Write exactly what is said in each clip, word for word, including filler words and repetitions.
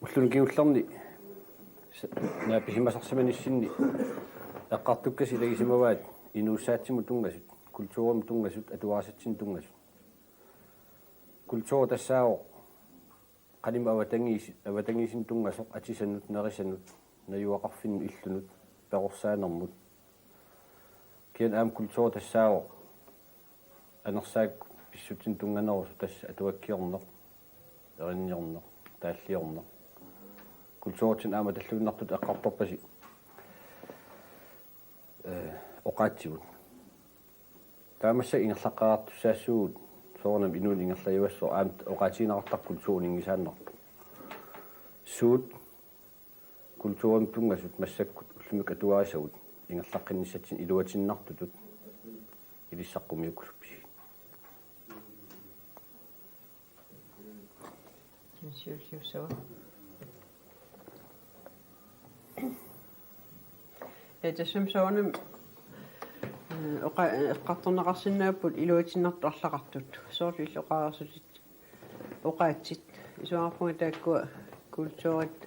Ulluni kingullerni s-, naapisimasarsimanissinni eqqartukkasi ilagisimavaat inuussaatsimut tunngasut, kulturimut tunngasut, atuarisatsinut tunngasut. Kulturi tassaavoq qanimut avatangiisi-, avatangiisinut tunngasoq atisanut, nerisanut, najugaqarfinnut illunut, perorsaanermut. Kisianni aamma kulturi tassaavoq anersaakkut pissutsinut tunnganerusoq, tassa atuakkiorneq, erinniorneq, taalliorneq. Kulturitsinni aamma talluinnartutut eqqartorpasi, ee, oqaatsivut. Taava massakkut ingerlaqqaartussaassuugut soorunami inuuneq ingerlajuassasoq aamma oqaatigineqartarpoq kulturi uninngisaannarpoq. Suut kulturimut tunngasut massakkut ullumikkut atuarisagut ingerlaqqinnissatsinnut iluatinnartutut ilissaqqumiukkusuppisigit. Siulliussava. Ee, tassami soorunami, ee, oqa-, eqqartorneqarsinnaapput iluatinnartut arlaqartut. Soorlu illit oqareersutit oqaatsit. Isumaqarpunga taakkua kulturit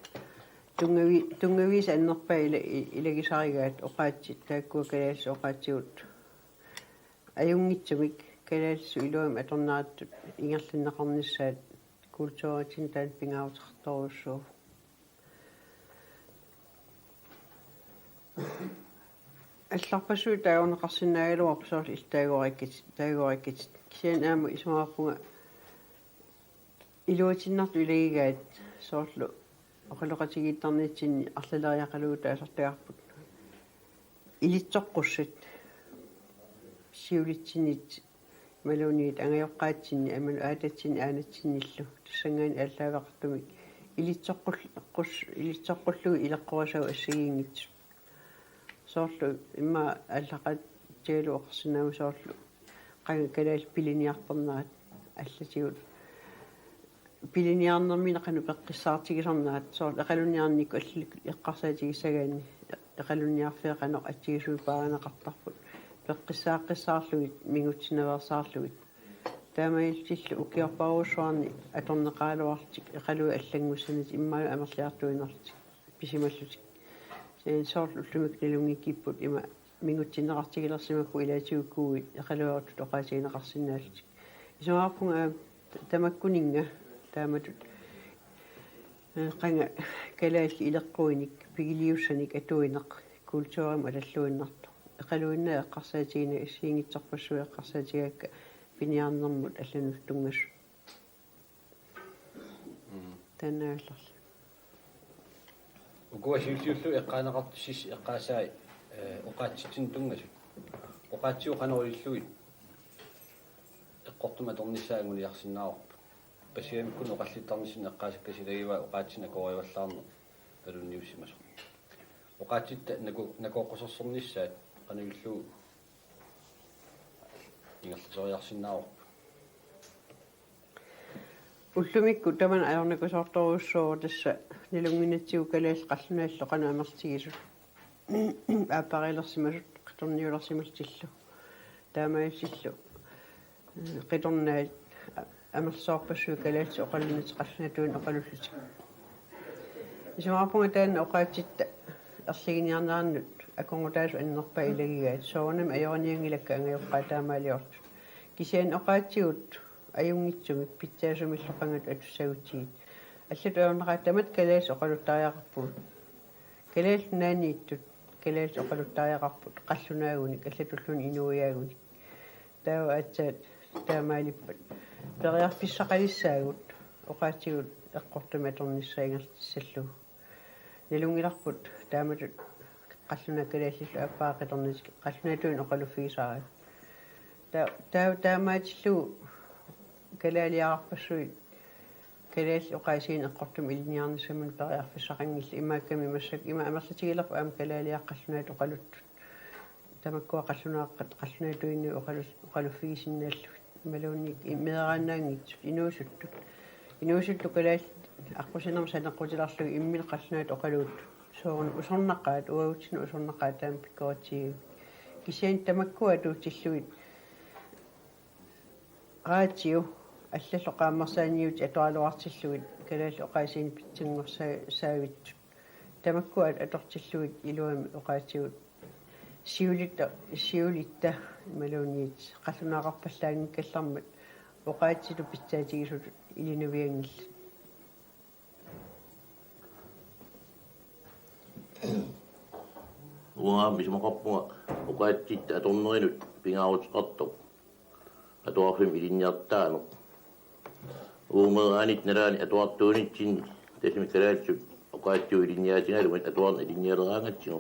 tunngavi-, tunngaviisa annerpaat ila-, i-, ilagisarigaat oqaatsit, taakkua kalaallisut oqaatsigut ajunngitsumik kalaallisut iluamik atornerattut ingerlanneqarnissaat kulturitsinni taanna pingaaruteqartorujussuuvoq. Allarpassuit taagorneqarsinnaagaluarput soorlu illit taagoriikkatit, taagoriikkatit. Kisianni aamma isumaqarpunga iluatinnartut ilagigaat soorlu oqaloqatigiittarnitsinni arlaleriaqalugu taasartagarput ilitsoqqussat siulitsinnit imaluunniit angajoqqaatsinni, aamma aatatsinnit aanatsinnillu, tassanngaanniit aallaaveqartumik ilitsoqqull-, qus-, ilitsoqqullugit ileqqorisavut assigiinngitsut. Soorlu immaqa aallaqaatigalugu oqarsinnaavunga soorlu qanga kalaallit piliniartarnerat allatigut. Piliniarnermini qanoq peqqissaartigisarnerat, soorlu eqalunniarnikkut allallu eqqarsaatigissagaanni eqalunniarfia qanoq atsigisui paarineqartarput, peqqissaaqqissaarlugit, mingutsinnaveersaarlugit. Taamaalillutillu ukiorparujussuarni atorneqaraluarlutik eqaluit allanngussanik immaqalu amerliartuinnarlutik pisimallutik. Ee, soorlu ullumikkut nalunngikkippat ima mingutsinneqartigilersimapput ilaatigut kuuit eqalueruttut oqaatigineqarsinnaallutik. Isumaqarpunga aamma t-, tamakkuninnga taamatut, ee, qanga kalaallit ileqquinik, pigiliussanik atuineq kulturimut atalluinnartoq. Eqaluinnaat eqqarsaatigineq assigiinngitsorpassuit eqqarsaatigaakka piniarnermut allanut tunngasut. Mm. Taannaagallarli. Ukua siulliullugu eqqaaneqartussat eqqaasaat, ee, oqaatsitsinut tunngasut. Oqaatsigut qanoq ilillugit eqqortumik atornissaat anguniarsinnaavarput. Paasigamikku oqallittarnissinni eqqaasakkasi ilagivaat oqaatsinut akuerivallaarneq alunniussimasoq. Oqaatsitta naku-, nakooqqusersornissaat qanoq ilillugit ingerlateriarsinnaavarput. Ullumikkut tamanna ajornakusoortorujussuuvoq, tassa nalunnginnatsigu kalaallit qallunaallu qanoq amerlatigisut aappariilersimasut qitorniulersimallutillu. Taamaallutillu, ee, qitornaat a-, amerlasoorpassuit kalaallisut oqalunnatik qallunaatuinnaq oqalullutik. Isumaqarpunga taanna oqaatsitta erliginiarnerannut akornutaasut annerpaat ilagigaat, soorunami ajorinianngilakka angajoqqaat taamaaliortut. Kisianni oqaatsigut ajunngitsumik pitsaasumillu qangatut atussagutsigit. Allatut ajornaqaat tamatta kalaallisut oqaluttariaqarpugut. Kalaallit Nunaanniittut kalaallisut oqaluttariaqarput qallunaagunik, allatulluunniit inuiaagunik. Taava aatsaat taamaalippat periarfissaqalissaagut oqaatsigut eqqortumik atornissaa ingerlatissallugu. Nalunngilarput taamatut qallunaat kalaallillu aappariit qitornatik qallunaatuinnaq oqaluffigisaraat. Ta-, ta-, taamaatillugu kalaaliaqarpassuit kalaallit oqaasiinik eqqortumik ilinniarnissaminnik periarfissaqanngillat, imaakkami massakkut ima amerlatigilerput aamma kalaaliaat qallunaat oqaluttut. Tamakkua qallunaaqqat qallunaatuinnaq oqalu-, oqaluffigisinnaallugit. Imaluunniit i-, meeraannaanngitsut, inuusuttut. Inuusuttut kalaallit aqqusinermik saneqqutilaarlugit imminut qallunaatut oqaluuttut. Soorunami usornaqaat, uagutsinnut usornaqaat taama pikkoritsigivimmi. Kisianni tamakkua atuutillugit raatiu Allallu qaammarsaaniutit atoraluartillugit kalaallit oqaasiinik pitsanngorsaa-, saavittut. Tamakkua atortillugit iluamik oqaatsigut siulitta, siulitta imaluunniit qallunaaqarpallaanngikkallarmat oqaatsitut pitsaatigisutut ilinavianngillat. Uanga isumaqarpunga oqaatsitta atornerinut pingaaruteqartoq atuarfimmi ilinniartaaneq. Uumeeraanit nalaani atuartuunitsinni tassami kalaallisut oqaatsigut ilinniaatigalugit atuarneq ilinnialeraangatsigu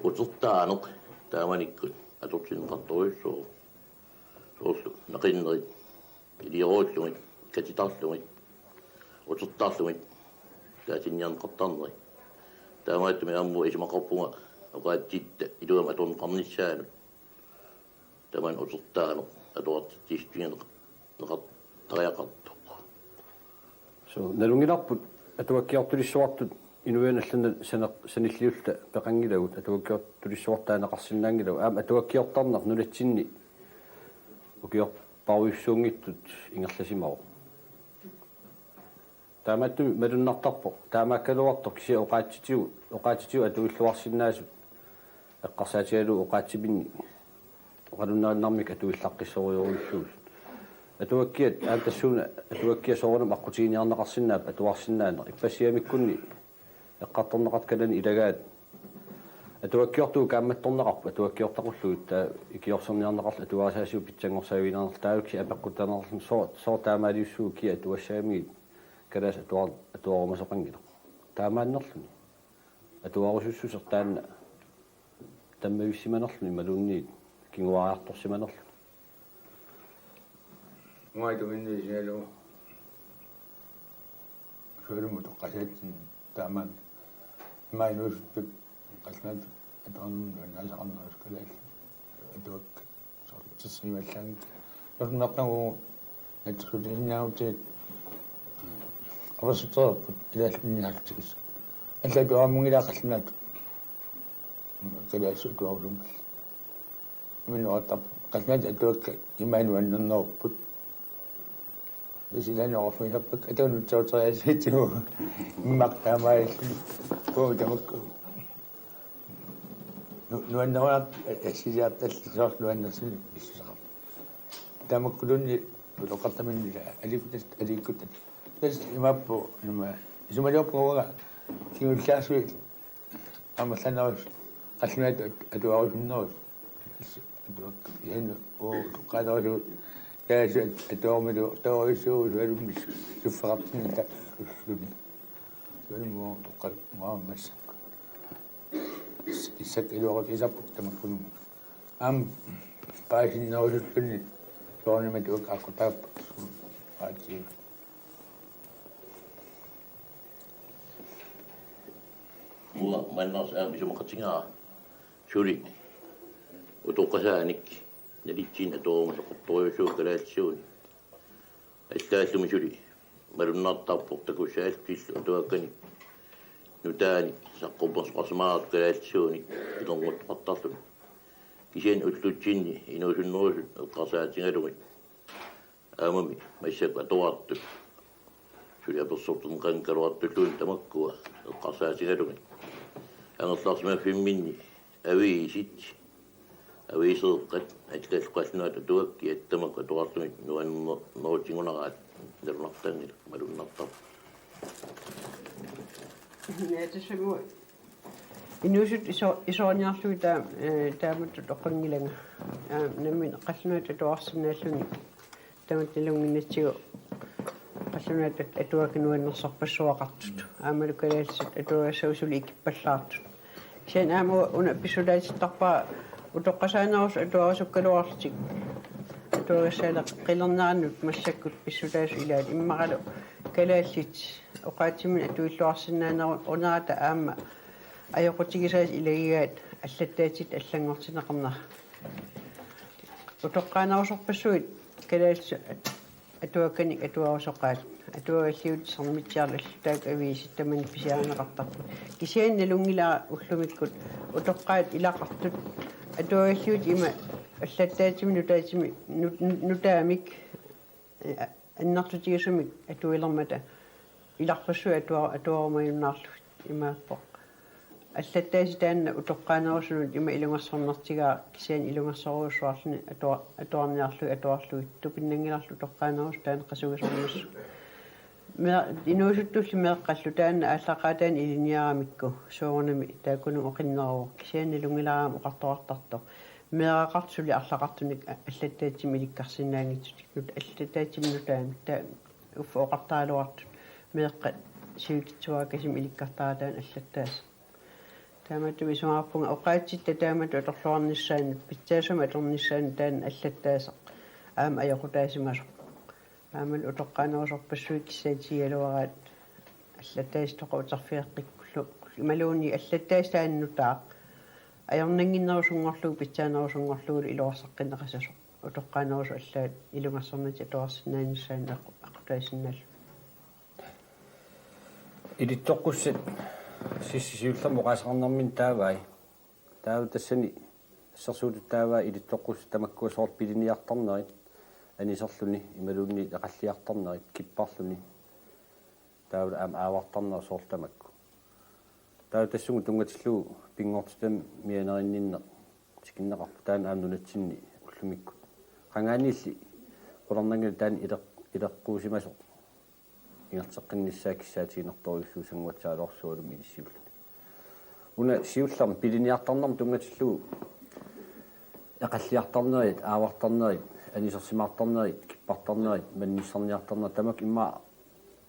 utertaaneq taamanikkut atortinneqartorujussuuvoq. Soorlu naqinnerit iliorlugit, katitarlugit, utertarlugit taasinniarneqartarneri. Taamaattumik aamma isumaqarpunga oqaatsitta iluamik atorneqarnissaanut tamanna utertaaneq atuartitsissutigineq-, neqartariaqartoq. So, nalunngilarput atuakkiortulissuartut inuiannut allanut saneq-, sanilliulluta peqanngilagut, atuakkiortulissuartut taaneqarsinnaanngilagut. Aamma atuakkiortarneq nunatsinni ukiorparujussuunngitsut ingerlasimavoq. Taamaattumik malunnartarpoq. Taamaakkaluartoq kisianni oqaatsitigut, oqaatsitigut atuilluarsinnaasut eqqarsaatigalugu oqaatsiminnik oqalunnaannarmik atuillaqqissorujorujussuusut. Atuakkiat, aamma tassuuna atuakkiat soorunami aqqutiginiarneqarsinnaapput atuarsinnaaneq. Ippassaq immikkuunni eqqartorneqartut kalaallit ilagaat. Atuakkiortugut kaammattorneqarput, atuakkiortaqullugit, taava ikiorserniarneqarlutik atuarisaasigut pitsanngorsaavigineqarnerat, taavalu kisianni apeqqutaanneqarluni sooq, sooq taamaaliussuugut kia atuassagamigit kalaallisut atuar-, atuarumasoqanngilaq. Taamaannerluni. Atuarusussuseq taanna tammavissimanerluni imaluunniit kinguariartorsimanerluni. Uanga tunniusigalugu sualummik utoqqasaatsinni taamaammat. Ima inuusuttut qallunaatut atuarnermut nuannarisaqarnerusut kalaallit atuakkat soorlu utersimallaanngikkaat. Soorlu meeqqagut natsersuutigisinnaagutsigit qapersutereerput ilaallu inniarlutigissut. Allat atuarammunngilaa qallunaatut. Kalaallisut atuarusunngillat. Imminut oqartarput qallunaatut atuakkat imaat nuannernerupput. Tassa ilaanni oqarfigisarpakka atuanut sooteriaasiitigu. Immaqa taamaalilluni. Kuu tamakku. Nu-, nuannerunartut assiliartallit soorlu nuannersunik pissusaqarput. Tamakkuluunniit utoqqartaminni aliikkutat, aliikkutat. Tassa imaappoq, ima, isumaliorpunga uanga kingullersuit amerlanerusut, qallunaatut at-, atuarusunnerusut. Atuak-, ihannu utoqqaanerusut, kalaallisut at-, atuarumillu, atuarujussuuvoq sualummik suffeqartinnitta ulluni. Sualummik utoqqaat, uanga massakkut. Is-, issakka iluaqutigisarpakka tamakkununnga. Aamma paasinnerusulluni soorunami atuakkat aqqutaappagut. Aatsii. Uanga maannarsi aamma isumaqatigaara suli utoqqasaanik nalitsinni atuarumasoqartorujussuuvoq kalaallisuunik. Allaallumi suli malunnartarpoq takussaallutillu atuakkanik nutaanik saqqummersoqarsimaartut kalaallisuunik pilernguttoqartarluni. Kisianni ullutsinni inuusunnerusut eqqarsaatigalugit aammami massakkut atuartut suli apersortinneqanngikkaluartulluunniit tamakkua eqqarsaatigalugit angerlarsimaffimminni aviisit, aviiseeqqat, allallu qallunaatut atuakkiat tamakku atuartumik nuannerutigunaraat nalunartanngilaq, malunnartarpoq. Ja, tassami inuusuttut iso-, isoriniarlugit taa-, eh, taamatut oqanngilanga. Aa, nammineq qallunaatut atuarsinnaalluni. Tamatta nalunnginnatsigu qallunaatut atuakkat nuannersorpassuaqartut. Aammalu kalaallisut atuagassat suli ikippallaartut. Kisianni aamma una pissutaatittarpara utoqqasaanerusut atuarusukkaluarlutik. Atuagassaleqilernerannut massakkut pissutaasut ilaat immaqalu kalaallit oqaatsiminnik atuilluarsinnaanerunerata aamma ajoqutigisaasa ilagigaat allattaatit allanngortinneqarnera. Utoqqaanerusorpassuit kalaallisut atuakkanik atuarusoqaat. Atuagalliutit sermitsiarlugit taakku aviisit tamanit pisiarineqartarput. Kisianni nalunngilara ullumikkut utoqqaat ilaqartut atuagalliutit ima allattaatimi nutaatimi nut-, nut-, nutaamik, eh, annertutigisumik atuilermata ilarpassui atua-, atuarumajunnaarlugit imaappoq. Allattaasik taanna utoqqaanerusunut ima ilungersornertigaa kisianni ilungersorujussuarluni atua-, atuarniarlugit atuarlugit tupinnanngilarlu utoqqaanerusut taanna qasugisornissaq. Mee-, inuusuttulli meeqqallu taanna aallaqqaataani ilinniaramikku soorunami taakkununnga oqinneruvoq kisianni nalunngilara aamma oqartoqartartoq. Meeraqartut suli arlaqartunik a-, allattaatsimik ilikkarsinnaanngitsunik. Nut-, allattaatsimik nutaamik. Taava uffa oqartaraluartut meeqqat sivikitsuarakasimmik ilikkartaraat taanna allattaaseq. Taamatut isumaqarpunga oqaatsitta taamatut atorluarnissaannut, pitsaasumik atornissaanut taanna allattaaseq aamma ajoqutaasimasoq. Aammalu utoqqaanerusorpassuit kissaatigigaluaraat allattaasitoqaq uterfigeqqikkullu imaluunniit allattaasik taanna nutaaq ajornannginnerusunngorlugu pitsaanerusunngorlugulu iluarsaqqinneqassasoq. Utoqqaanerusut allaat ilungersornatik atuarsinnaanissaannut aqu-, aqutaasinnaalluni. Ilitsoqqussat sissi siullermik oqaaseqarnerminni taavai. Taava tassani assersuutitut taavai ilitsoqqussat tamakkua soorlu piliniartarnerit aniserluni imaluunniit eqalliartarnerit kipparluni. Taavalu aamma aavartarnerit soorlu tamakku. Taava tassunga tunngatillugu pinngortitami mianerinninneq tikinneqarpoq taanna aamma nunatsinni ullumikkut. Qangaaniilli qularnanngilaq taanna ileq-, ileqquusimasoq ingerlateqqinnissaa kissaatiginartorujussuup sannguatsaaluarsuugaluarluni ilissiulluni. Una siullermik piliniartarnermut tunngatillugu eqalliartarnerit, aavartarnerit, anisersimaartarnerit, kippartarnerit, manissarniartarnerit, tamakku immaqa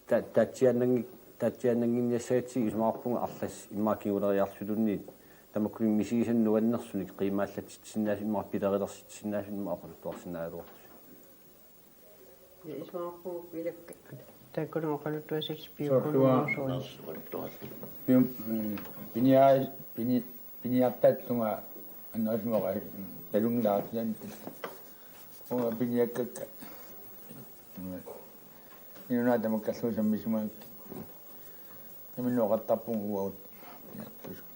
ta-, taatsiaannanngik-, taatsiaannannginniassagatsigit isumaqarpunga arlassi immaqa kinguleriarlutilluunniit tamakkuninnga misigisannik nuannersunik qiimaallatsitsisinnaasunut immaqa pilerilersitsisinnaasunik immaqa oqaluttuarsinnaagaluarlusi. Ja isumaqarpunga ilakka taakkununnga oqaluttuassallusi piukkununnga soorlu. Pium-, mm, pinia-, pini-, piniartaata tungaa annerusumik oqaasii, mm, nalunngilara kisianni. Uanga piniakkakka. Mm. Inunnut tamakkerlugu sammisimagukkit. Nammineq oqartarpunga uagut piniartussat.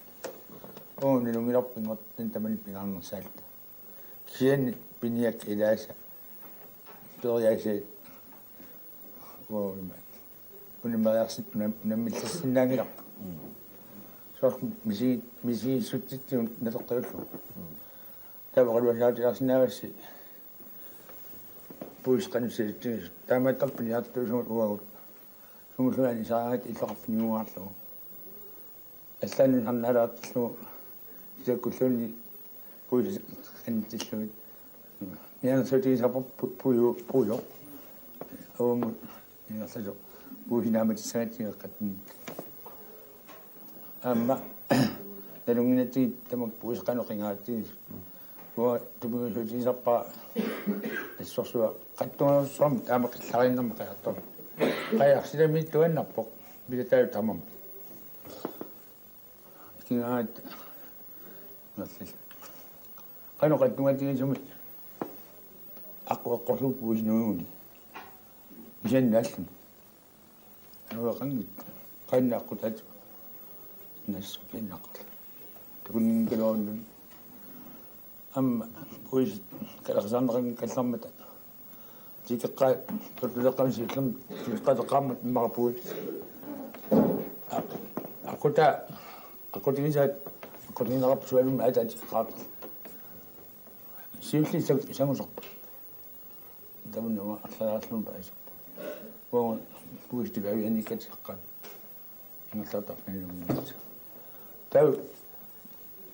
Uagut nalunngilarput pinngortitani tamanit pingaarnersaalluta. Kisianni piniakkat ilaasa. Periaasiat. Uagut una-, unammeriarsi-, unam-, unammillersinnaanngilarput. Soorlu misi-, misigissutsitsigut naleqqiullugu. Taava oqalualaartilaarsinnaavassi puisit qanoq salitsigisut. Taamaattarpoq piniartuusugut uagut. Sumulluunniit anisariaqarpugut illoqarfimmiugaarlugu. Allaanut sarnaalaartillugu. Sakkulluunniit puisit qanittillugit. Mianersuutigisarparput pu-, puju-, pujoq. Uagut ingerlasoq. Puisit naammatissagatsigu eqqattunik. Aamma nalunnginnatsigu tamakku puisit qanoq qingaatsigisut. Uanga tupinnartuutigisarpara assorsuaq qattungalussuarmik taama qillariinnarmik qajartorpoq. Qajarsilaamiittuannarpoq. Pilataalu tamam. Kingaat. Nallil. Qanoq qattungaatigisumik. Aqqu eqqorsuup puisinuuni. Isannaalluni. Anuaqanngit. Qanna aqqutaat. Nassukinnaq. Takunninngikkaluarluni. Aamma puisit kalaqasaarneqanngikkallarmata. Tikeqqaat, tuttuleqqaami siullermi, tikeqqaateqqaarmat immaqa puisit. Aq-, aqqutaa, aqqutigisaat, aqqutigineqarput sualummik ataa tikeqqaartut. Siulliit sang-, sangusarput. Tamanna uanga arlalaarlugu paasippoq. Uanga puisit tulavianiikkat tikeqqaat. Ingerlaartarfigineqarnissaa. Taava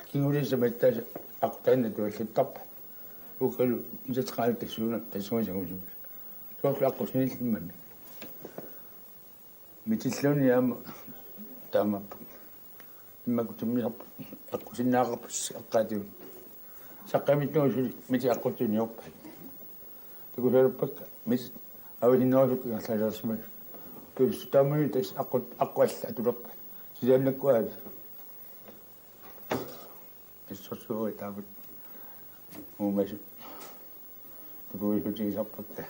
kingulissat attaasa aqqutaannaq atuallattarput. Ukkalu isateqaanut tassuuna tassunga sangusimasut. Soorlu aqqusiniillu immami. Mitilluunniit aamma taamaappoq. Immaqa timmisarput aqqusinnaaqarput eqqaatigut. Saqqummiittut suli mitit aqqutiniorpaat. Takusaluppakka mitit avasinnerusukkut ingerlalersimasut. Tassa taamani tassa aqqut, aqqut allat atulerpaat. Sisaannakkut aali. Assorsuaq taamak. Uumasut. Tupinnartuutigisarpakka.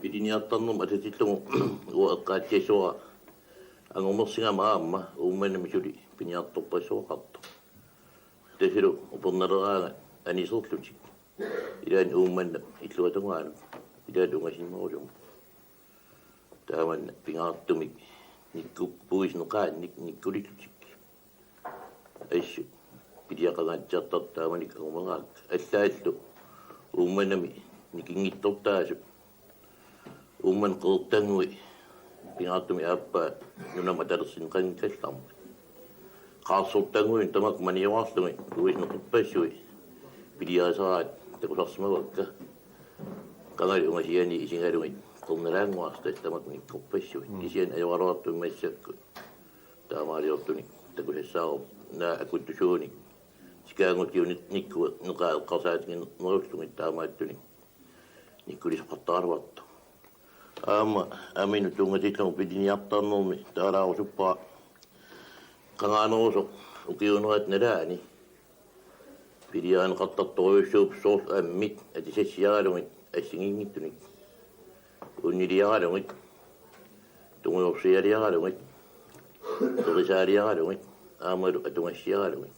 Piniartarnermut atatillugu uanga eqqaatsiassavara angumersigama aamma Uummannami suli piniartorpassuaqartoq. Tasilu upernaleraangat aniserlutik. Ilaanni Uummannap illuatungaanut, ilaat ungasinnerusumut. Taamanna pingaartumik nikku-, puisit neqaannik nikkulitik. Assut piliaqangaatsiartartut taamanikkut angumeraakka. Allaallu Uummannami nikinngitsortaasut. Uummannap qeqertannguit pingaartumik aappaa nunamut atalersinneqanngikkallarmat. Qaarsortannguit tamakku maniuarlugit puisit neqerpassui piliarisaraat takusarsimavakka. Qangali ungasiani isigalugit qernalaannguarsut tassa tamakku nikkorpassuit. Mm. Kisianni ajoraluartumik massakkut taamaaliortunik takusassaavoq, naak akuttusuunik. Sikaangutsiunik nikku neqaat eqqarsaatiginerullugit taamaattunik nikkulisoqartaraluartoq. Aamma aminut tunngatillugu piliniartarnermi taalaarusuppara qangaanerusoq ukiuunerata nalaani piliarineqartartorujussuupput soorlu ammit atisassiaralugit assigiinngitsunik, unniliaralugit, tungujorsialiaralugit, erisaaliaralugit, aammalu atugassiaralugit.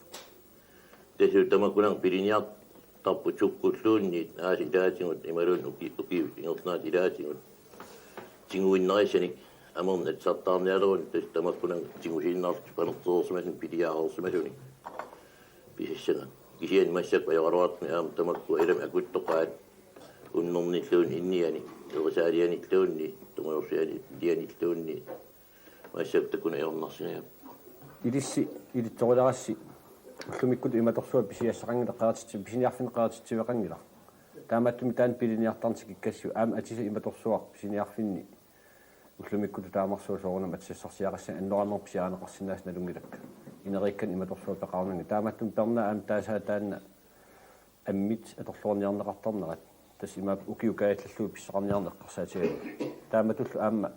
Tassa tamakkunannga piliniartarput sukkulluunniit aasiit ilaatigut imaluunniit uki-, ukiut ingerlanerat ilaatigut tiguinnarissanik amernik atisartaarnialeruni, tassa tamakkunannga tigusiinnarlutik panertereersimasunit piliareersimasunik pisassanga. Kisianni massakkut ajoraluartumik aamma tamakkua ilami akuttoqaat unnernilluunniit inniani, erisaalianilluunniit, tungujorsialianilluunniit, massakkut takuneq ajornarsinnaavoq. Ilissi, ilitsorulerassi, ullumikkut imatorsuaq pisiassaqanngilaq, qerititsi-, pisiniarfinni qerititsiveqanngilaq. Taamaattumik taanna piliniartarneq tikikkassiuk, aamma atisat imatorsuaq pisiniarfinni ullumikkut taamarsuaq soorunami atisassarsiaqassaaq, annoraanni pisiarineqarsinnaasut nalunngilakka. Ineriikkanik imatorsuaq peqarunanngilaq. Taamaattumik pernaat aamma taasaa taanna ammit atorluarniarneqartarnerat. Tassa imaappoq ukiut kaajallallugu pissaqarniarneq eqqarsaatigalugu. Taamatullu aamma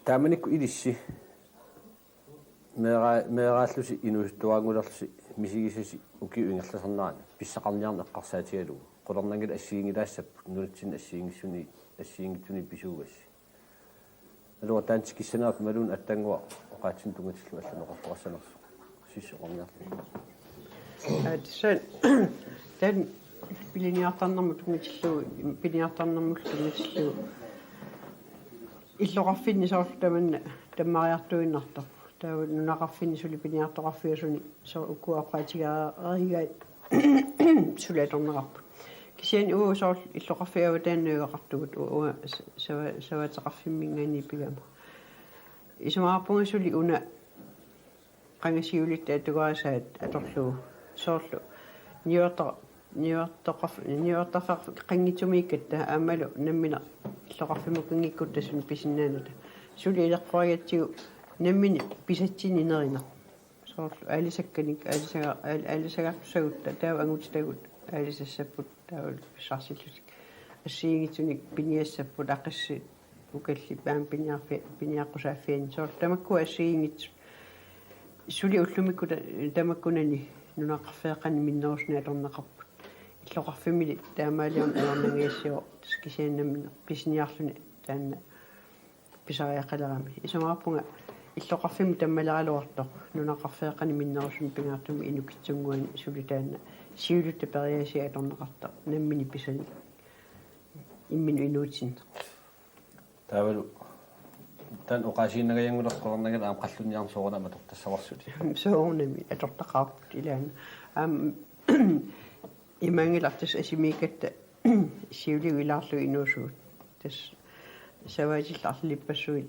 taamanikkut ilissi meera-, meeraallusi inuusuttuaanngulerlusi misigisasi ukiut ingerlasarnerani pissaqarniarneq eqqarsaatigalugu. Qularnanngilaq assigiinngilaassapput, nunatsinni assigiinngitsuni-, assigiinngitsuni pisuugassi. Naluara taanna tikissanerput imaluunniit attannguaq oqaatsinik tunngatillugu allanoqartoqassanersoq. Sissoqarniarlugu. Aa, tassa taanna piliniartarnermut tunngatillugu, piliniartarnermullu tunngatillugu illoqarfinni soorlu tamanna tammariartuinnartarpoq. Taava nunaqarfinni suli piniartoqarfiusuni soorlu ukua oqaatigereeraat suli atorneqarput. Kisianni uagut soorlu illoqarfiup avataani najugaqartugut, u-, uanga s-, sava-, savateqarfimminngaanniit pigama. Isumaqarpunga suli una qanga siulitta atugarisaat atorlugu. Soorlu niuerto-, niuertoqarf-, niuertarfeqanngitsumiikkatta aammalu nammineq illoqarfimmukanngikkuttasunut pisinnaanata. Suli ileqqorigatsigu nammineq pisatsinnik nerineq. Soorlu aalisakkanik, aalisaga-, aal-, aalisagartusagutta, taava angutitagut aalisassapput, taava pissarsillutik. Assigiinngitsunik piniassapput, aqissi, ukalli, aamma piniarfi-, piniaqqusaaffiani. Soorlu tamakkua assigiinngitsut. Suli ullumikkut ta-, tamakkunani nunaqarfeeqqani minnerusunik atorneqarput. Illoqarfimmili taamaaliorneq ajornanngilassivoq, tassa kisianni nammineq pisiniarluni taanna pisariaqalerami. Isumaqarpunga illoqarfimmi tammaleraluartoq nunaqarfeeqqani minnerusumik pingaartumik inukitsunnguani suli taanna siulitta periaasiat atorneqartoq nammineq pisanik imminut inuutinneq. Taavalu taanna oqaasiinnangajanngilaq, qularnanngilaq aamma qallunniarneq soorunami atortassavarsi. Soorunami atortaqaarput ilaanni. Aamma imaanngilaq tassa asimiikkatta siuligut ilaarlugit inuusugut. Tassa savaatillu arlalippassuit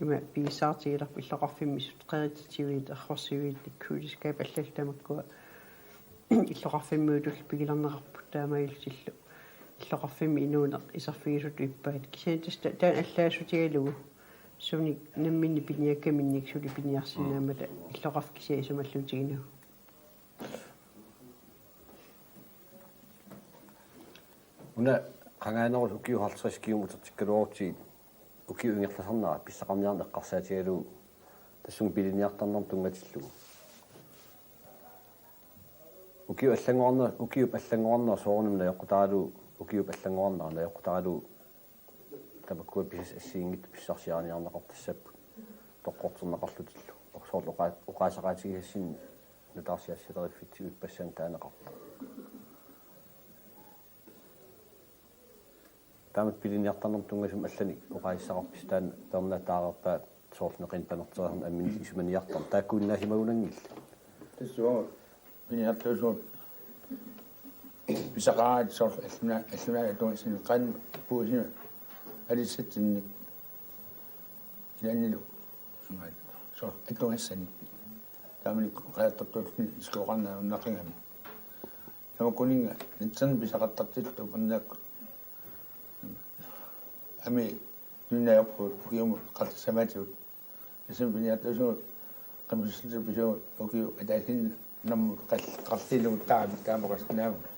ima pigissaartigilerput illoqarfimmisut, qerititsiviit, errorsiviit, køleskab allallu tamakkua illoqarfimmiutullu pigilerneqarput taamaalillutillu. Illoqarfimmi inuuneq iserfigisutut ippaat. Kisianni tassa taanna allaassutigalugu sunik namminneq piniakkaminnik suli piniarsinnaammata illoqarfik kisiat isumalluutiginagu. Una qangaanerusoq ukiut halvtreds kingumut utertikkaluarutsigit ukiut ingerlasarnerat pissaqarniarneq eqqarsaatigalugu tassunga piliniartarnermut tunngatillugu. Ukiup allanngorarnera, ukiup allanngorarnera soorunami najoqqutaralugu, ukiup allanngorarnera najoqqutaralugu tamakkua pisassat assigiinngitsut pissarsiariniarneqartassapput toqqorterneqarlutillu. Soorlu oqa-, oqaaseqaatigisassinni nutaarsiassaleruffitsigit ippassaq taaneqarpoq. Taamatut piliniartarnermut tunngasumik allanik oqaasissaqarpisi taanna peernaataareerpaat soorlu neqinneq panertereerneq ammineq isumaniartarneq taakkuinnaasimagunanngillat? Tassa uagut piniartuusugut pisaqaraat soorlu alluna-, allunai atugassanik qanoq puisima alissatsinnik ilaannilu imaat soorlu atugassanik taamanikkut qajattortuulluni isikkoqarneq ajornaqigami. Tamakkuninnga nitsinni pisaqartartilluta upernaakkut. Amii tunniapput ukiumut qartassamatigut. Tassami piniartuusugut qimussilluta pisugut ukiup ataasiinnammut qall-, qarliiluguttaarami taama oqarsinnaavugut.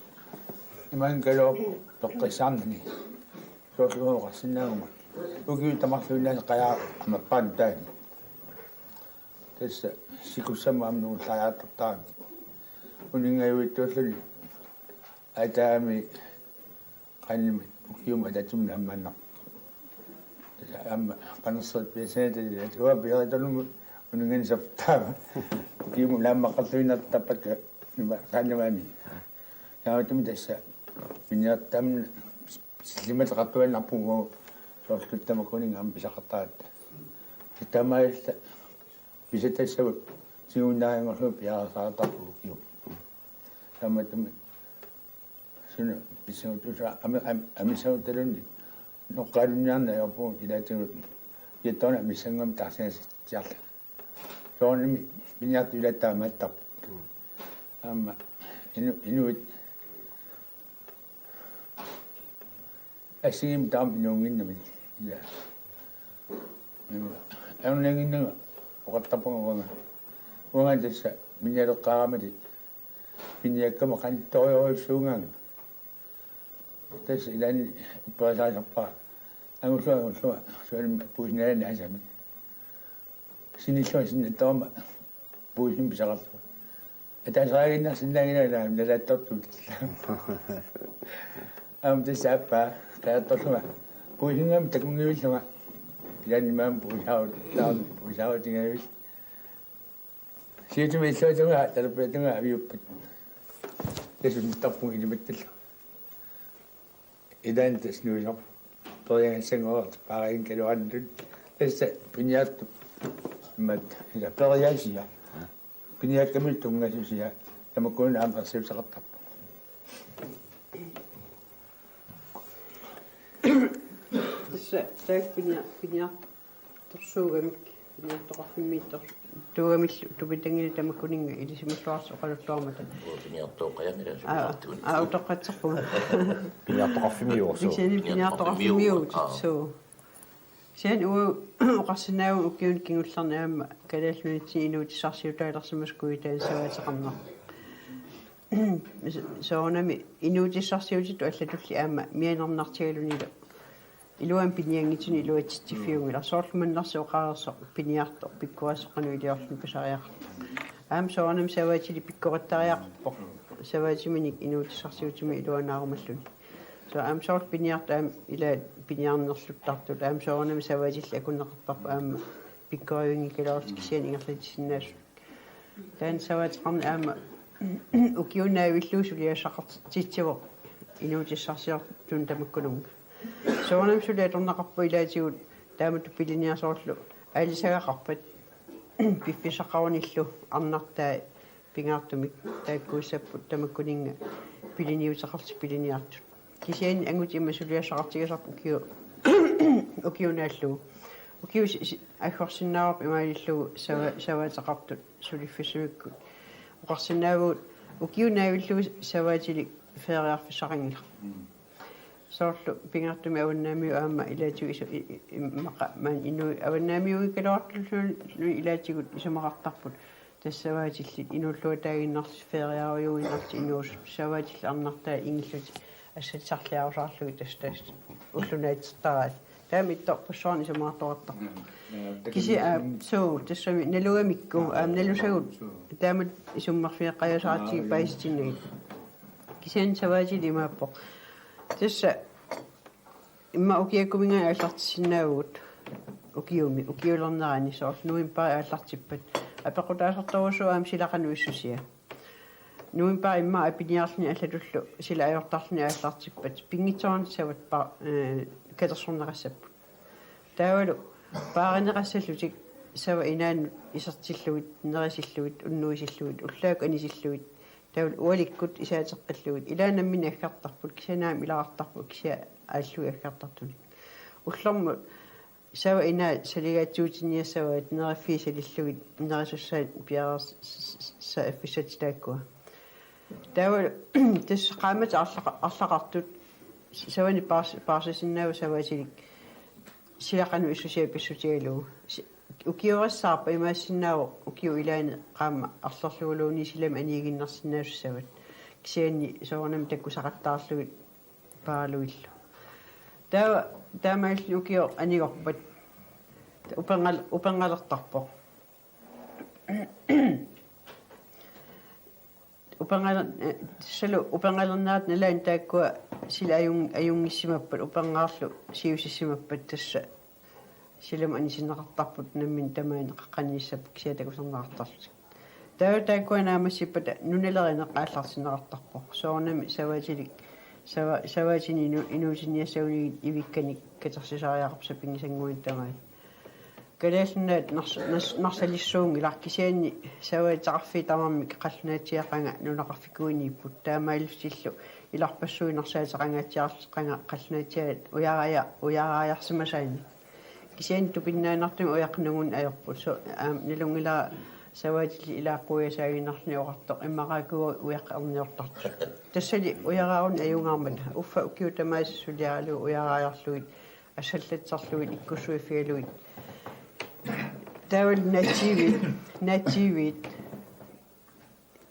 Imaanngikkaluarpoq toqqissaarnani. Soorlu oqarsinnaaguma. Ukiut tamarluinnaasa qajaa amappaannut taani. Tassa sikussammat aamma nuullariartortarami. Uninngajuitsuulluni ataami qanimut ukiumut ataatsimut naammaannarpoq. Tassa aamma panerserit piassanatik ilaat uanga piareertornermut uninnganissapput taama. Ukiumut naammaqqaarluinnartarpakka ima qaannamaanni. Taamaattumik tassa piniartut taamani sillimmateqartuaannarpugut soorlu tamakkuninnga aamma pisaqartaratta. Taamaalilluta pisatassagut tiguinnarinngorlugu piareersartarpugut ukiumut. Taamaattumik suna pissagutusa ami-, am-, amissaguttaluni noqqaalunniarneq ajorpugut ilaatigut kiattoorneq missanngam taarsigassarsiarlunga. Soorunami piniartut ilaat taamaattarput. Aamma inu-, inuit assigiimmik taama inuunnginnamik. Ila. Aamma ajornannginnama oqartarpunga uanga. Uanga tassa pinialeqqaaramali piniakkama qanittorujussuugaanga. Tassa ilaanni upperisaasarpara. Angullunga, angullunga. Suanimi puisinalaanni asami. Sinillunga sinnattoorama puisimik pisaqarlunga. Ataasiaannarsinnaanngilanga nalaattortut. Aamma tassa aappaa qajattorlunga. Puisinngaanniit takunngivillunga. Ilaanni maani puisaarut, taama puisaarutingavillunga. Siutimi illuatungaa, talerpiatungaa aviuppat. Tassa nittarpunga ilimattallu. Ilaanni tassa nuisoq. Periagassanngorpat paarinngilaannarluta. Tassa piniartup. Imaattoq, ila periaasia. Piniakkamillu tunngasusia. Tamakkununnga aamma ersiuteqartarpoq. Tassa taakku pinia-, piniartorsuugamik, piniartoqarfimmiittor-, tuugamillu tupitanngilatit tamakkuninnga ilisimalluarsi oqaluttuarmata. Uanga piniartooqqajangila. Aa, sumiartuunik. Aa, utoqqatserpunga. Piniartoqarfimmiuuvoq, suu. Kisianni piniartoqarfimmiuuvutit, aa, suu. Kisianni uagut oqarsinnaavunga ukiuni kingullerni aamma Kalaallit Nunaanni inuutissarsiutaalersimasut kujataani savaateqarneq. Soorunami inuutissarsiutitut allatulli aamma mianernartigalunilu. Iluamik pinianngitsunik iluatsitsiffiunngilaq. Soorlu Mannersi oqareersoq piniartoq pikkorissoq qanoq iliorluni pisariaqartoq. Aamma soorunami savaatilik pikkorattariaqarpoq. Savaatiminik inuutissarsiutimi iluanaarumalluni. Soorlu aamma soorlu piniartut aamma ilaat piniarnerluttartut. Aamma soorunami savaatillit akunneqartarput aamma pikkoriunngikkaluarlutik kisianni ingerlatsisinnaasut. Taanna savaateqarneq aamma ukiup naavillugu suliassaqartitsivoq inuutissarsiortunut tamakkununnga. Soorunami suli atorneqarpoq ilaatigut taamatut piliniarneq soorlu aalisagaqarpat piffissaqarunillu arnartai pingaartumik taakkuussapput tamakkuninnga piliniuteqarlutik piliniartut. Kisianni angutit immaqa suliassaqartigisarput ukiu-, ukiup naallugu. Ukiut si-, si-, aggorsinnaavarput imaalillugu sava-, savaateqartut suliffissamikkut. Oqarsinnaavugut ukiup naavillugu savaatilik feriarfissaqanngilaq. Mm. Soorlu pingaartumik avannaamiut aamma ilaatigut isu-, i-, i-, immaqa maani inuit avannaamiuugaluartulluunniit ilaatigut isumaqartarput. Tassa savaatillit inuulluataaginnarlutik feriarujuinnarlutik inuusut savaatillit arnartai ingillutik assatisarliarusaarlugit tassa tassa ulloq naatsertaraat. Taama ittorpassuarnik isumaqartoqartarpoq. Mm, ja, kisi-, aa, takanna-, suu, tassami nalugamikku, aa, aamma nalusagut. Suu. Taama isummerfigeqqajaasaratsigu, aa, paasitinnagit. Kisianni savaatilik imaappoq. Tassa immaqa ukiakkuminngaanniit aallartissinnaavugut ukiumi, ukiulernerani soorlu novembarip aallartippat. Apeqqutaasartorujussuuvoq aamma sila qanoq issusia. Novembarip immaqa apiniarluni allatullu sila ajortarluni aallartippat pinngitsoorani savat pa-, eh, katersorneqassapput. Taavalu paarineqassallutik sava inaannut isertillugit, nerisillugit, unnuisillugit, ullaakkut anisillugit, taavalu ualikkut isaateqqillugit, ilaanni nammineq aggertarput, kisianni aamma ilaqartarput, kisianni aallugit aggertartunik. Ullormut sava inaa saligaatsuutiniassavaat neriffiit salillugit nerisussaat piareersaaffisatik taakkua. Taava tassa qaammatit arlaqa-, arlaqartut savanik paars-, paarsisinnaavaat savaatilik sila qanoq issusia pissutigalugu. Si-, ukiorissaarpat imaassinnaavoq ukiup ilaani qaammat arlerluguluunniit silami aniiginnarsinnaasut savat. Kisianni soorunami takkusaqattaarlugit paaralugillu. Taava taamaalilluni ukioq anigorpat upernaler-, upernalertarpoq. Upernaler-, eh, tassalu upernalernerat nalaani taakkua sila ajun-, ajunngissimappat, upernaarlu siusissimappat tassa silamut anisinneqartarput nammineq tamaani qaqqaniissapput kisianni takusarneqartarlutik. Taava taakkua naammassippata nunalerineq aallartinneqartarpoq. Soorunami savaatilik, sava-, savaatini inu-, inuusiniassagunigit ivikkanik katersisariaqarpoq sapinngisannguanik tamaat. Kalaallit Nunaat nars-, nars-, narsalissuunngilaq kisianni savaateqarfiit tamarmik qallunaatsiaat qanga nunaqarfikuiniipput. Taamaalillutillu ilarpassui narsaateqangaatsiarlutik qanga qallunaatsiaat ujaraaja-, ujaraajarsimasaanik. Kisianni tupinnaanertumi ujaqqinungun ajorput. So-, aam, nalunngilara savaatillit ilaaqquiasaaginnarluni oqartoq immaqaakua ujaqqerniortartut. Tassali ujaraaruni ajungaarmata. Uffa ukiut tamaasa suliaralugu ujaraajarlugit, assallatsarlugit, ikkussuiffigalugit. Taavalu naatsiiviit, naatsiiviit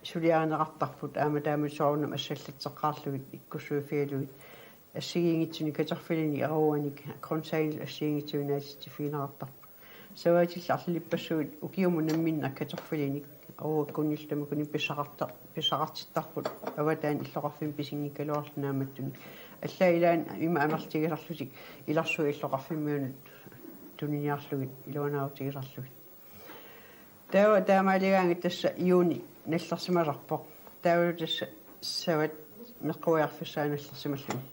suliarineqartarput, aamma taama soorunami assallatseqqaarlugit, ikkussuiffigalugit. Assigiinngitsunik kartoffelinik, aruanik, grøntsagit assigiinngitsunik naatitsiffigineqartarput. Savaatillit arlalippassuit ukiumut namminneq kartoffelinik, aruakkunnillu tamakkununnga pissaqarta-, pissaqartittarput avataani illoqarfimmi pisinngikkaluarlutik naammattunik. Allaat ilaanni ima amerlatigisarlutik ilarsuit illoqarfimmiunut tuniniarlugit iluanaarutigisarlugit. Taava taamaaligaangat tassa juuni nallersimasarpoq. Taavalu tassa savat meqquiarfissaat nallersimalluni.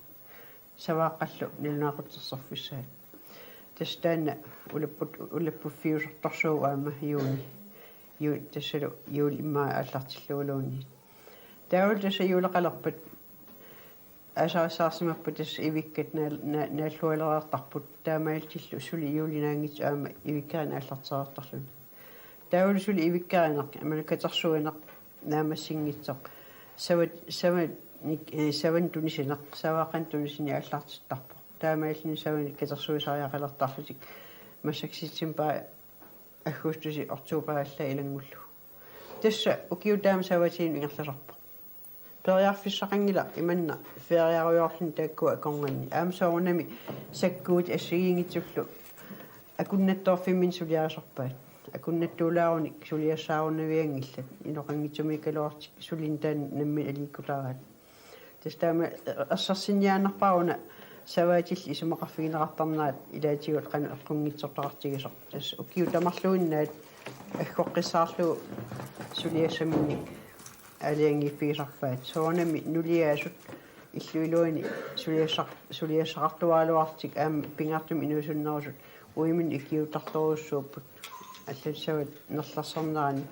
Savaaqqallu nalunaaqutsersorfissaat. Tassa taanna ulapput-, ulappuffiusortorsuuvoq aamma juuni. Ju-, tassalu juulip immaqa aallartilluguluunniit. Taavalu tassa juuleqalerpat aasarissaarsimappat tassa ivikkat naal-, na-, naallualereertarput. Taamaalillutillu suli juulip naanngitsoq aamma ivikkarineq aallartereertarluni. Taavalu suli ivikkarineq, aammalu katersuineq naammassinngitsoq. Savat-, savanik, eh, savanik tunisineq, savaaqqanik tunisineq aallartittarpoq. Taamaalilluni savanik katersuisariaqalertarlutik. Massakkut septembarip aggustip oktobarip allaat ilanngullugu. Tassa ukiut taama savaatilinnik ingerlasarpoq. Periarfissaqanngilaq imanna feriarujoorluni taakkua akornanni. Aamma soorunami sakkuutit assigiinngitsullu akunnattoorfimminni suliarisarpaat. Akunnattuulaarunik suliassaarunavianngillat. Inoqanngitsumiikkaluarlutik sulineq taanna nammineq aliikkutaaraat. Tassa taama ersersinniaannarpara una savaatillit isumaqarfigineqartarnerat ilaatigut qanoq eqqunngitsortaqartigisoq. Tassa ukiut tamarluinnaat aggoqqissaarlugu suliassaminnik aalajangiiffigisarpaat. Soorunami nuliaasut illup iluani suliassaq-, suliassaqartuaraluarlutik aamma pingaartumik inuusunnerusut uiminut ikiuuttartorujussuupput. Allatut savat nerlersornerani.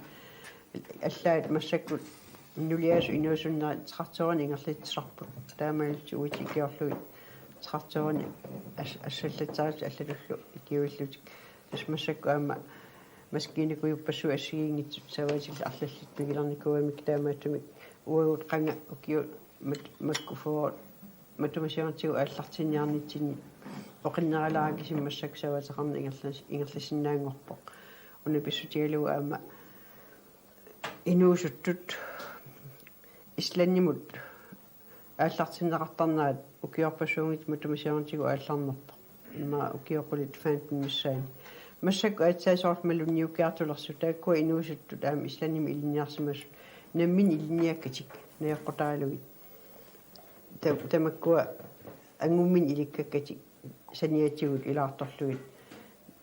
Allaat massakkut nuliaasut inuusunnerit traktorinik ingerlatsisarput. Taamaalillutik uitit ikiorlugit traktorinik as-, assallatsisarlutik allatullu ikiuillutik. Tassa massakkut aamma maskiinakkujuppassuit assigiinngitsut savaatillit arlallit pigilernikuugamik taamaattumik uagut qanga ukiut mat-, makku fyrre matuma siornatigut aallartinniarnitsinni oqinneralaarakkit massakkut savaateqarneq ingerlas-, ingerlasinnaanngorpoq. Una pissutigalugu aamma inuusuttut Islandimut aallartinneqartarnerat ukiorpassuunngitsoq matuma siornatigut aallarnerpoq. Immaqa ukioq qulit femten missaani. Massakkut aatsaat soorlu malunniukkiartulersut taakkua inuusuttut aamma Islandimi ilinniarsimasut nammineq ilinniakkatik najoqqutaralugit. Ta-, tamakkua angumminik ilikkakkatik saniatigut ilaartorlugit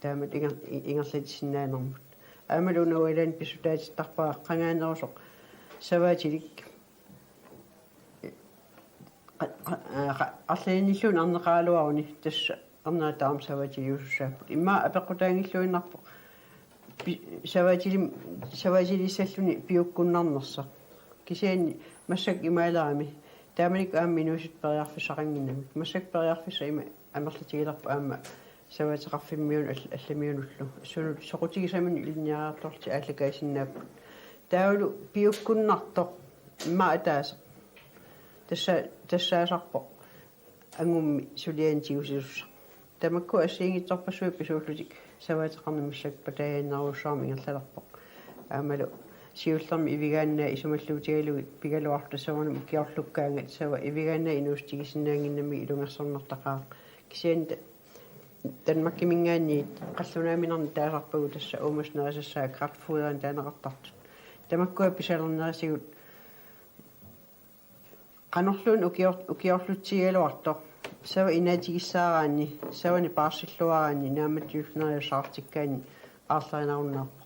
taamatut inger-, i-, ingerlatissinnaanermut. Aammalu una uanga ilaanni pissutaatittarpara qangaanerusoq savaatilik Qa-, qa-, arlalinilluunniit arneqaraluaruni tassa arneriataarami savatiliusussaapput. Immaqa apeqqutaanngilluinnarpoq pi-, savatilim-, savatiliissalluni piukkunnarnersoq. Kisianni massakkut imaalerami. Taamanikkut aamma inuusuttut periarfissaqannginnamik. Massakkut periarfissaq ima amerlatigilerpoq aamma savateqarfimmiunut all-, allamiunullu. Sunut soqutigisaminut ilinniariartorlutik aallakaasinnaapput. Taavalu piukkunnartoq immaqa ataaseq. Tassa-, tassaasarpoq angummi sulianik tigusisussaq. Tamakku assigiinngitsorpassuit pisuullutik savateqarneq massakkut pataajaannerujussuarmik ingerlalerpoq. Aammalu siullermik Ivigaannaat isumalluutigalugit pigaluartut soorunami ukiorlukkaangat sava Ivigaannaat inuussutigisinnaannginnamik ilungersornartaqaaq. Kisianni ta-, Danmarkiminngaanniit qallunaaminernik taasarpagut tassa uumasut nerisassaat kraftfoderinik taaneqartartut. Tamakkua pisalernerisigut qanorluunniit ukior-, ukiorlutsigigaluartoq. Sava inaatigissaaraanni, savanik paarsilluaraanni, naammattujulluneriussaartikkaanni aarlerinarunnaarpoq.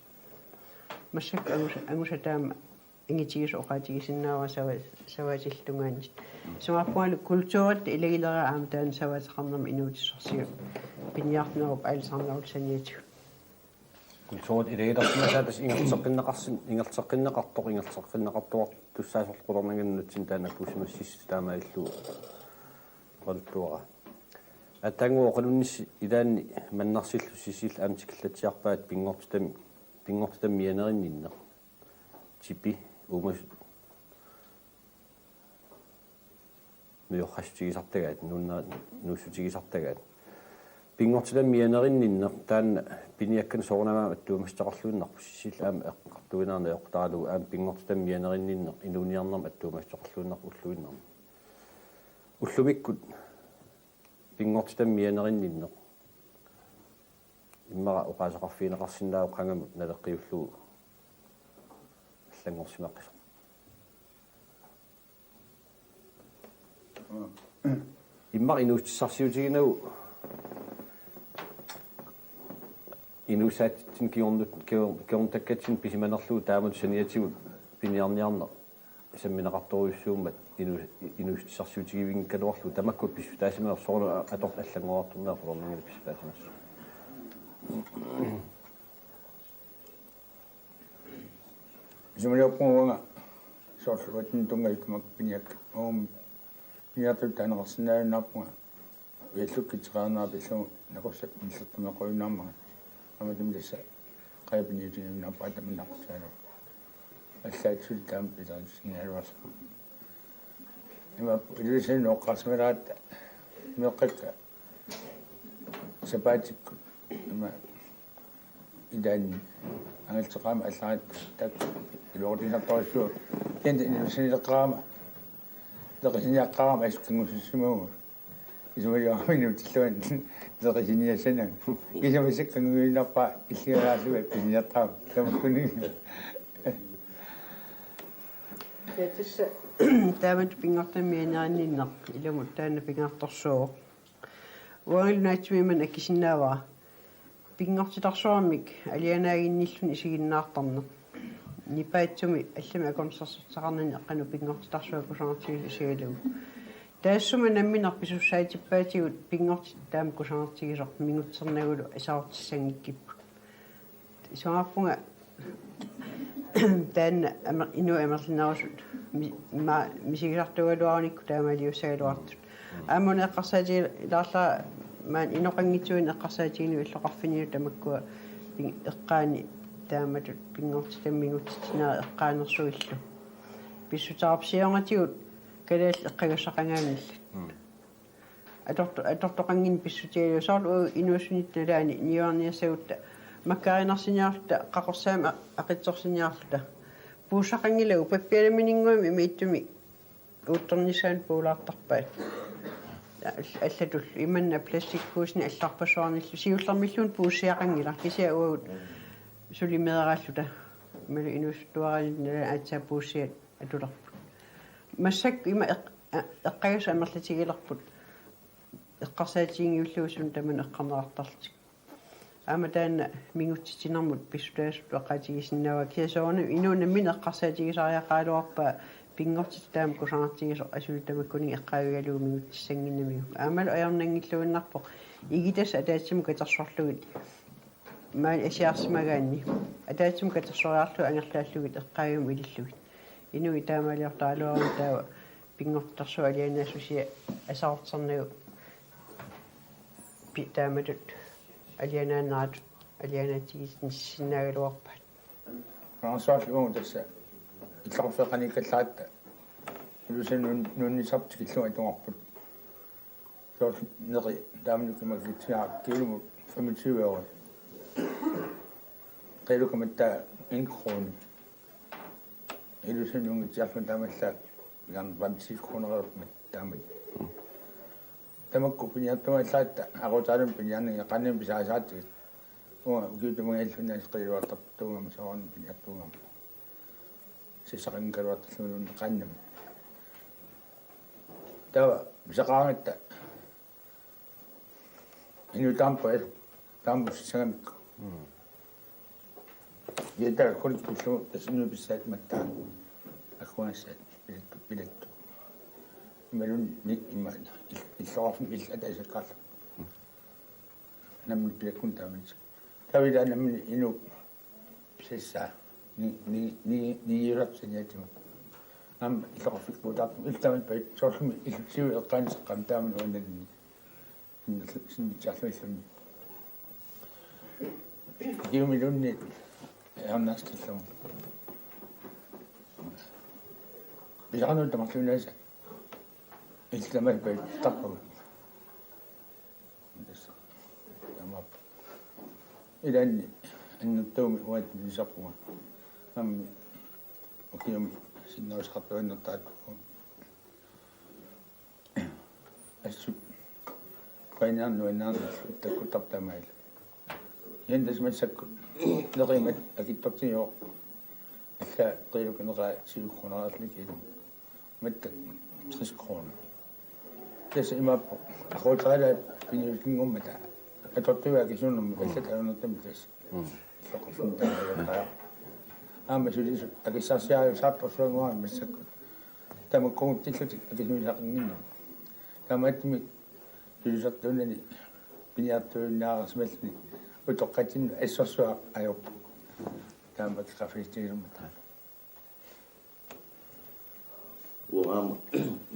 Massakkut angusa-, angusat taama angitigisut oqaatigisinnaavara sava-, savatillutik tungaannit. Isumaqarpungalu kulturitta ilagileraa aamma taanna savateqarnermut inuutissarsiut piniarnerup aalisarnerullu saniatigut. Kulturit ilagilersimasaat tassa ingerlateqqinneqarsin-, ingerlateqqinneqartoq, ingerlateqqinneqartuartussaasarlu qularnanngilaq nunatsinni taanna akuusimassissut taamaalillugu oqaluttuara. Aatsaannguaq oqalunnissi ilaanni Mannarsillu Sisil aamma tikillatsiarpaat pinngortitami, pinngortitami mianerinninneq. Tipi uumasut nujoqqassutigisartagaat, nuunna-, nuussutigisartagaat. Pinngortitami mianerinninneq taanna piniakkanik soorunami aamma attuumassuteqarluinnarpoq, Sisil aamma eqqartuinnarneq eqqutaralugu aamma pinngortitami mianerinninneq inuuniarnermi attuumassuteqarluinnarpoq ulluinnarni. Ullumikkut pinngortitami mianerinninneq immaqa oqaaseqarfigineqarsinnaavoq qangamut naleqqiullugu allanngorsimaqqisoq. Immaqa inuussutissarsiutiginagu inuussaatitsinni kingornut-, kingor-, kingornuteqattaarnitsinni pisimanerlugu taamatut saniatigut piniarniarneq sammineqartorujussuummat inu-, inuussutissarsiutigivinngikkaluarlugu tamakku pissutaasimasoq soorlu atortut allanngoriartornerat qularnanngilaq pissutaasimasoq. Isumaliorpunga uanga soorlu uattut tunngasut tamakku piniakkat uuma piniartutut taaneqarsinnaajunnaarpunga. Ujallukkut qiteqarnera pillugu nakussaq nillertumeqquinnaarmanga. Aamma tassa qajapiniutiginnarpaa tamanna naqussaalu. Allaat suli taama pilersitsiniaraluarlugu. Ima Ilulissani nooqqarsimaleratta meeqqakka sapaatikkut ima ilaanni angalteqaama allaat taakku iluaqutisartorujussuuvoq. Kisianni Ilulissaneqaama. Teqisiniaqqaarama asukkanngussussimavugut. Isumaliorami inuutillugit teqisiniassanagu. Kisianni massakkut kannguinnarpaa illigalaallugu piniartaam tamakkuninnga. Ja, tassa taamatut pinngortitami mianerinninneq ilumut taanna pingaartorsuuvoq. Uangalu naatsumik ima akisinnaavara. Pinngortitarsuarmik alianaaginnilluni isiginnaartarneq. Nipaatsumik allamik akornusersortaqarnani qanoq pinngortitarsuaq kusanartigisoq isigalugu. Taassuma nammineq pisussaatippaatigut pinngortitaq taama kusanartigisoq mingutsernagulu asaortissanngikkippoq. Isumaqarpunga taanna amer-, inuit amerlanerusut mi-, ma-, misigisartuugaluarunikkut taamaaliussagaluartut. Aamma una eqqarsaatigilaarlara maani inoqanngitsuineq eqqarsaatigineq illoqarfinilu tamakkua pin-, eqqaani taamatut pinngortitami mingutsitsinerat eqqaanersuillu. Pissuteqarpoq siornatigut kalaallit eqqagassaqangaanngillat. Mm. Atorto-, atortoqannginnami pissutigalugu soorlu inuussutissat nalaanni niuerniassagutta makkaarinersiniarluta qaqorsaamik a-, aqitsorsiniarluta. Puussaqanngilagut pappialamininnguamik imiitsumik uuttornissaanut puulaartarpaat. All-, allatullu imanna plastikpuusinik allarpassuarnillu siullermilluunniit puussiaqanngilaq kisianni uagut suli meeraalluta. Imaluunniit inuusuttuaraanni nalaani aatsaat puussiat atulerput. Massakkut ima eq-, a-, eqqagassat amerlatigilerput. Eqqarsaatiginngilluinnarput tamanna eqqarneqartarlutik. Aamma taanna mingutsitsinermut pissutaasutut eqqaatigisinnaavara kisianni soorunami inuup nammineq eqqarsaatigisariaqaraluarpaa pinngortitaq taama kusanartigisoq asuli tamakkuninnga eqqaavigalugu mingutsissannginnamiuk. Aammalu ajornanngilluinnarpoq igitassat ataatsimut katersorlugit maani asiarsimagaanni. Ataatsimut katersoriarlugit angerlaallugit eqqaavimmi ilillugit. Inuit taamaaliortaraluarmata taava pinngortitarsuaq alianaassusia asaorternagu pi-, taamatut alianaanneratut alianaatsigis-, nissinnaagaluarpaat. Qanorsuarlu uagut tassa illoqarfeqaniikkallaaratta Ilulissani nuun-, nuunnisartut tikillugu atugarput. Soorlu neqi taamanikkut makitsinaa kiilumut femogtyve øre. Qiilukkamatta en krone. Ilulissani nuungitsiarlunga taamaallaat ilan femogtyve kroneqarmat taamani. Tamakku piniartugallaaratta aquuteralumi piniarnagit qaannamik pisarisaratsigit. Uanga ukiut tamangajalluinnaasa qiiluartartuugama soorunami piniartuugama. Sissaqanngikkaluartarluguluunniit qaannamik. Taava pisaqaraangatta inuit taama, taama sissagamikku. Mm. Iataakkut pillugu tassa inuit pissaat mattaa. Agguagassaat pilattu, pilattu. Imaluunniit immaqa il-, illoqarfimmi illit ataasiakkaarlugit. Nammineq pilakkunni taamani. Taava ilaanni nammineq inuup pisassaa. Ni, ni, ni, nigiusartut saniatigut. Aamma illoqarfikkuutaartumik illit taamani pajuttut soorlumi illutsiuit eqqaanni seqqaamik taamani uannanni. Sinnerlu-, sinnitsiarluarluni. Ikiumiluunniit ajornartillugu. Pisaqarnut tamarluinnaasa. Illit taamani pajuttarpagut. Tassa. Taamaappoq. Ilaanni annertuumik uanga tunniussarpunga. Aamma ukiumi sinnerusaqartuinnertaat. Assut. Painiarnu innaarnallu takkuttarpoq taamaalilluta. Ian tassa massakkut. Neqimat akitsortigivoq. Allaat qiilukkaneqaat syv kroner arlakilum. Mattak tres kroner. Tassa imaappoq. Aquuteralaat piniutinngummata. Atortugaa akisuunermik allat ajornartumik tassa. Mm. Illoqarfimmi taamaaliortariaqarpoq. Aamma sulisut akissarsiariusaartorsuannguamik massakkut. Tamakkuutsillutik akisuusaqannginnami. Taamaattumik sulisartuunani piniartuinnaareersimalluni utoqqatsinnut assorsuaq ajorpoq. Taama akeqarfigitsigilermata. Uanga aamma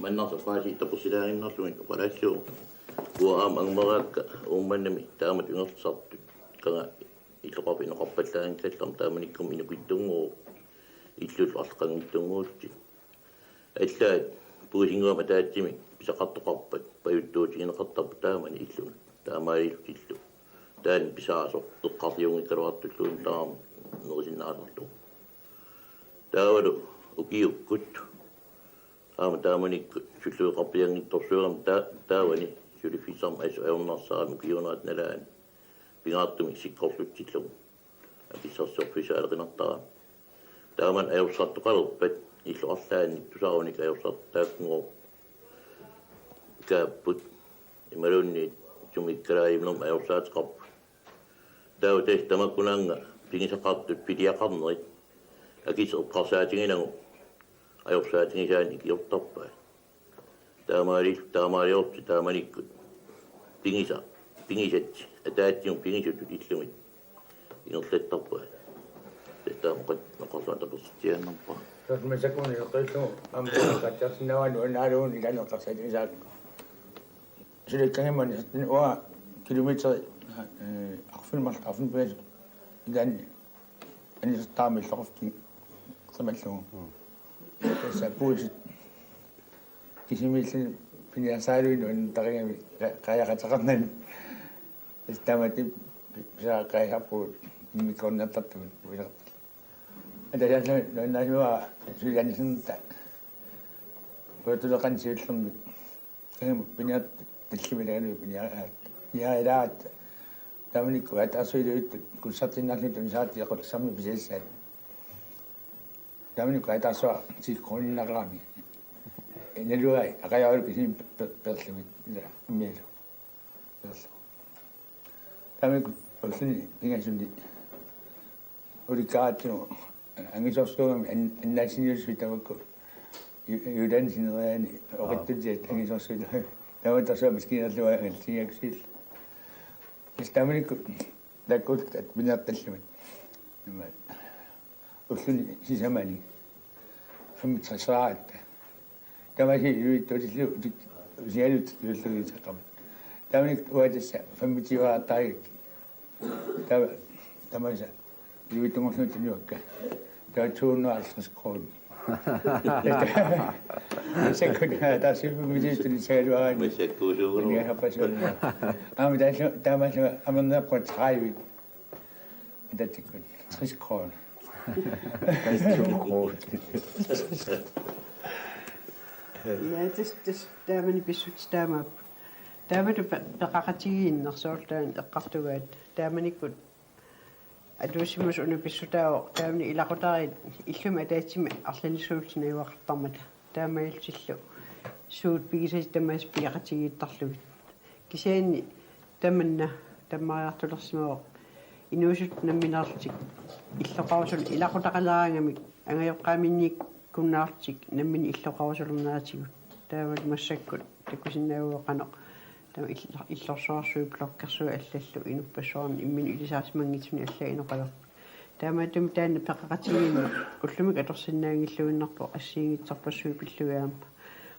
Mannartoq Paasi tapersilaaginnarlugit oqalaallugu. Uanga aamma angumeraakka Uummannami taamatut ingerlasartut. Kanga illoqarfik inoqarpallaanngikkallarmat taamanikkummi inukittunnguuvoq. Illullu arlaqanngittunnguutsit. Allaat puisinnguamik ataatsimik pisaqartoqarpat pajuttuutigineqartarput taamani illunut. Taamaalillutillu. Taanna pisaasoq eqqarliunngikkaluartulluunniit taama nerisinnaasarlugu. Taavalu ukiukkut aamma taamanikkut sulluiqarpianngitsorsuugami ta-, taavani suliffissarmi assut ajornarsarami ukiuunerata nalaani pingaartumik sikkorlutsillugu akissarsiorfissaaleqinartarami. Taamani ajorsartoqalerpat illoq arlaannik tusarunik ajorsartaakkungooq kaapput imaluunniit sumiikkalaajunnermi ajorsaateqarput. Taava tassa tamakkununnga pigisaqartut piliaqarnerit akisut eqqarsaatiginagu ajorsaatigisaanik ikiortarpaat. Taamaali-, taamaaliorti taamanikkut. Pigisa-, pigisat, ataatsimut pigisutut illugit ingerlattarpaat. Tassa taama oqarlunga tapersersiinnarpara. Tassa massakkut eqqillugu aamma katersinnaavani uannaaluun ilaanni eqqarsaatigisaat. Suliakkanngimmat anisartuni uanga kilometeri, eh, arfineq-marluk, arfineq-pingasut ilaanni anisartarami illoqarfiit qimallugu. Mm. Tassa puisit kisimiilluni piniarsaaluinnartarigamik qa-, qajaqateqarnani. Tassa taamaattumik pi-, pisaqarisarpugut immikkoorniartartugut uilertut. Ataasiarluni nuannaarsimavara sulianisinta. Puatuleqan siullermik. Kangimut piniartut tallimat ilagalugit piniaraat. Piniarilaaratta. Taamanikkut ataasiarluinnartut kussartiinnarlutik tunisaat eqqussarmi pisassaat. Taamanikkut ataasiarluinnaq ti kroninaqarami. Inaluai aqajarlu kisimi pe-, pe-, peerlugit. Ila, immialu. Peerlugit. Taamanikkut ulluni pingasuni. Ulikkaatigut angisoorsuugami an-, annaassiniussuit tamakku. Ju-, Jyllandip sineriaani oqitsutsiat angisoorsuit. Taamaattorsuaq maskiinerlugu angalasiaksil. Tassa taamanikkut taakkuulluni minnertallimmat. Imaat. Ulluni sisamani. Femogtreseraaratta. Tamassi juittuutillu utik-, usialutillu ulluni saqam. Taamanikkut uanga tassa femogtyveraartarakkit. Tama-, tamaasa. Juittunngorlugu tuniukka. Taava to hundrede og halvtreds kroner. Sakkut, tassa femogtyve kroner sagaluarani. Massakkut suugulo. Tuniukkapassuarni. Aamma tassa, tamassi amerneq tredive. Tassakku tres kroner. Tres kroner. Ja, tassa, tassa taamani pissutsit taamaapput. Taamani pe-, peqaqatigiinneq soorlu taanna eqqartugaat. Taamanikkut atuussimasut una pissutaavoq taamani ilaqutariit illumi ataatsimik arlalissuullutik najugaqartarmata. Taamaalillutillu suut pigisatit tamaasa peqaqatigiittarlugit. Kisianni tamanna tammariartulersimavoq inuusuttut nammineerlutik illoqarusul-, ilaqutaqaleraangamik angajoqqaaminnikuunnaarlutik nammineq illoqarusulerneratigut. Taavalu massakkut takusinnaavugut qanoq taama ill-, illorsuarsuit blokkersuit allallu inuppassuarnut imminut ilisaarsimanngitsunik allaat inoqalerput. Taamaattumik taanna peqaqatigiinneq ullumikkut atorsinnaanngilluinnarpoq assigiinngitsorpassuit pillugit aamma.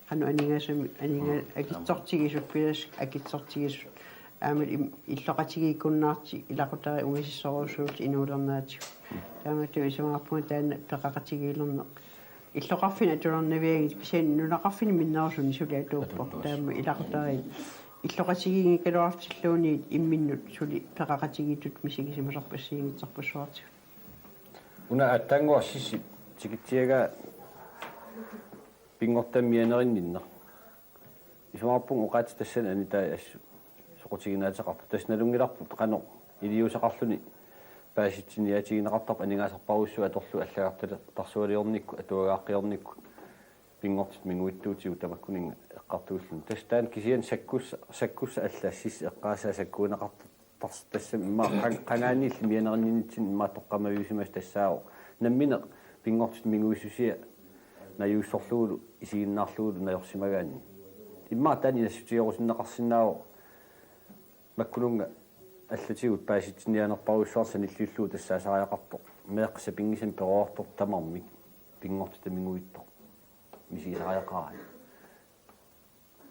Qanoq aningaasamik, aninga-, akitsortigisut, pilersaarutit akitsortigisut. Aamma im-, illoqatigiikkunnaarlutik ilaqutariit ungasissorujussuullutik inuulerneratigut. Taamaattumik isumaqarpunga taanna peqaqatigiilerneq. Illoqarfinni atulernavianngitsoq kisianni nunaqarfinni minnerusuni suli atuuppoq. Atuuppoq. Taama ilaqutariit illoqatigiinngikkaluarlutilluunniit imminnut suli peqaqatigiittutut misigisimasarput assigiinngitsorpassuartigut. Una aatsaannguaq Sissip tikitsiagaa pinngortitami mianerinninneq. Isumaqarpunga oqaatsit tassani anitaat assut soqutiginaateqartut. Tassa nalunngilarput qanoq iliuuseqarluni paasitsiniaatigineqartarpoq aningaasarpassuit atorlugit allagartalertarsualiornikkut atuagaaqqiornikkut pinngortitut minguitsuutigut tamakkuninnga eqqartuilluni. Tassa taanna kisianni sakkussa-, sakkussaq alla Sissip eqqaasaa sakkuineqartartoq. Tassa, tassami immaqa qan-, qangaaniilli mianerinninnitsinni immaqa toqqammaviusimasoq tassaavoq nammineq pinngortitut minguissusia najuussorlugulu isiginnaarlugulu najorsimagaanni. Immaqa taanna inassutigerusunneqarsinnaavoq makkununnga allatigut paasitsiniaanerpassuarnik sanilliullugu tassaasariaqartoq. Meeqqat sapinngisamik peroriartortut tamarmik pinngortitami minguitsoq misigisariaqaraat.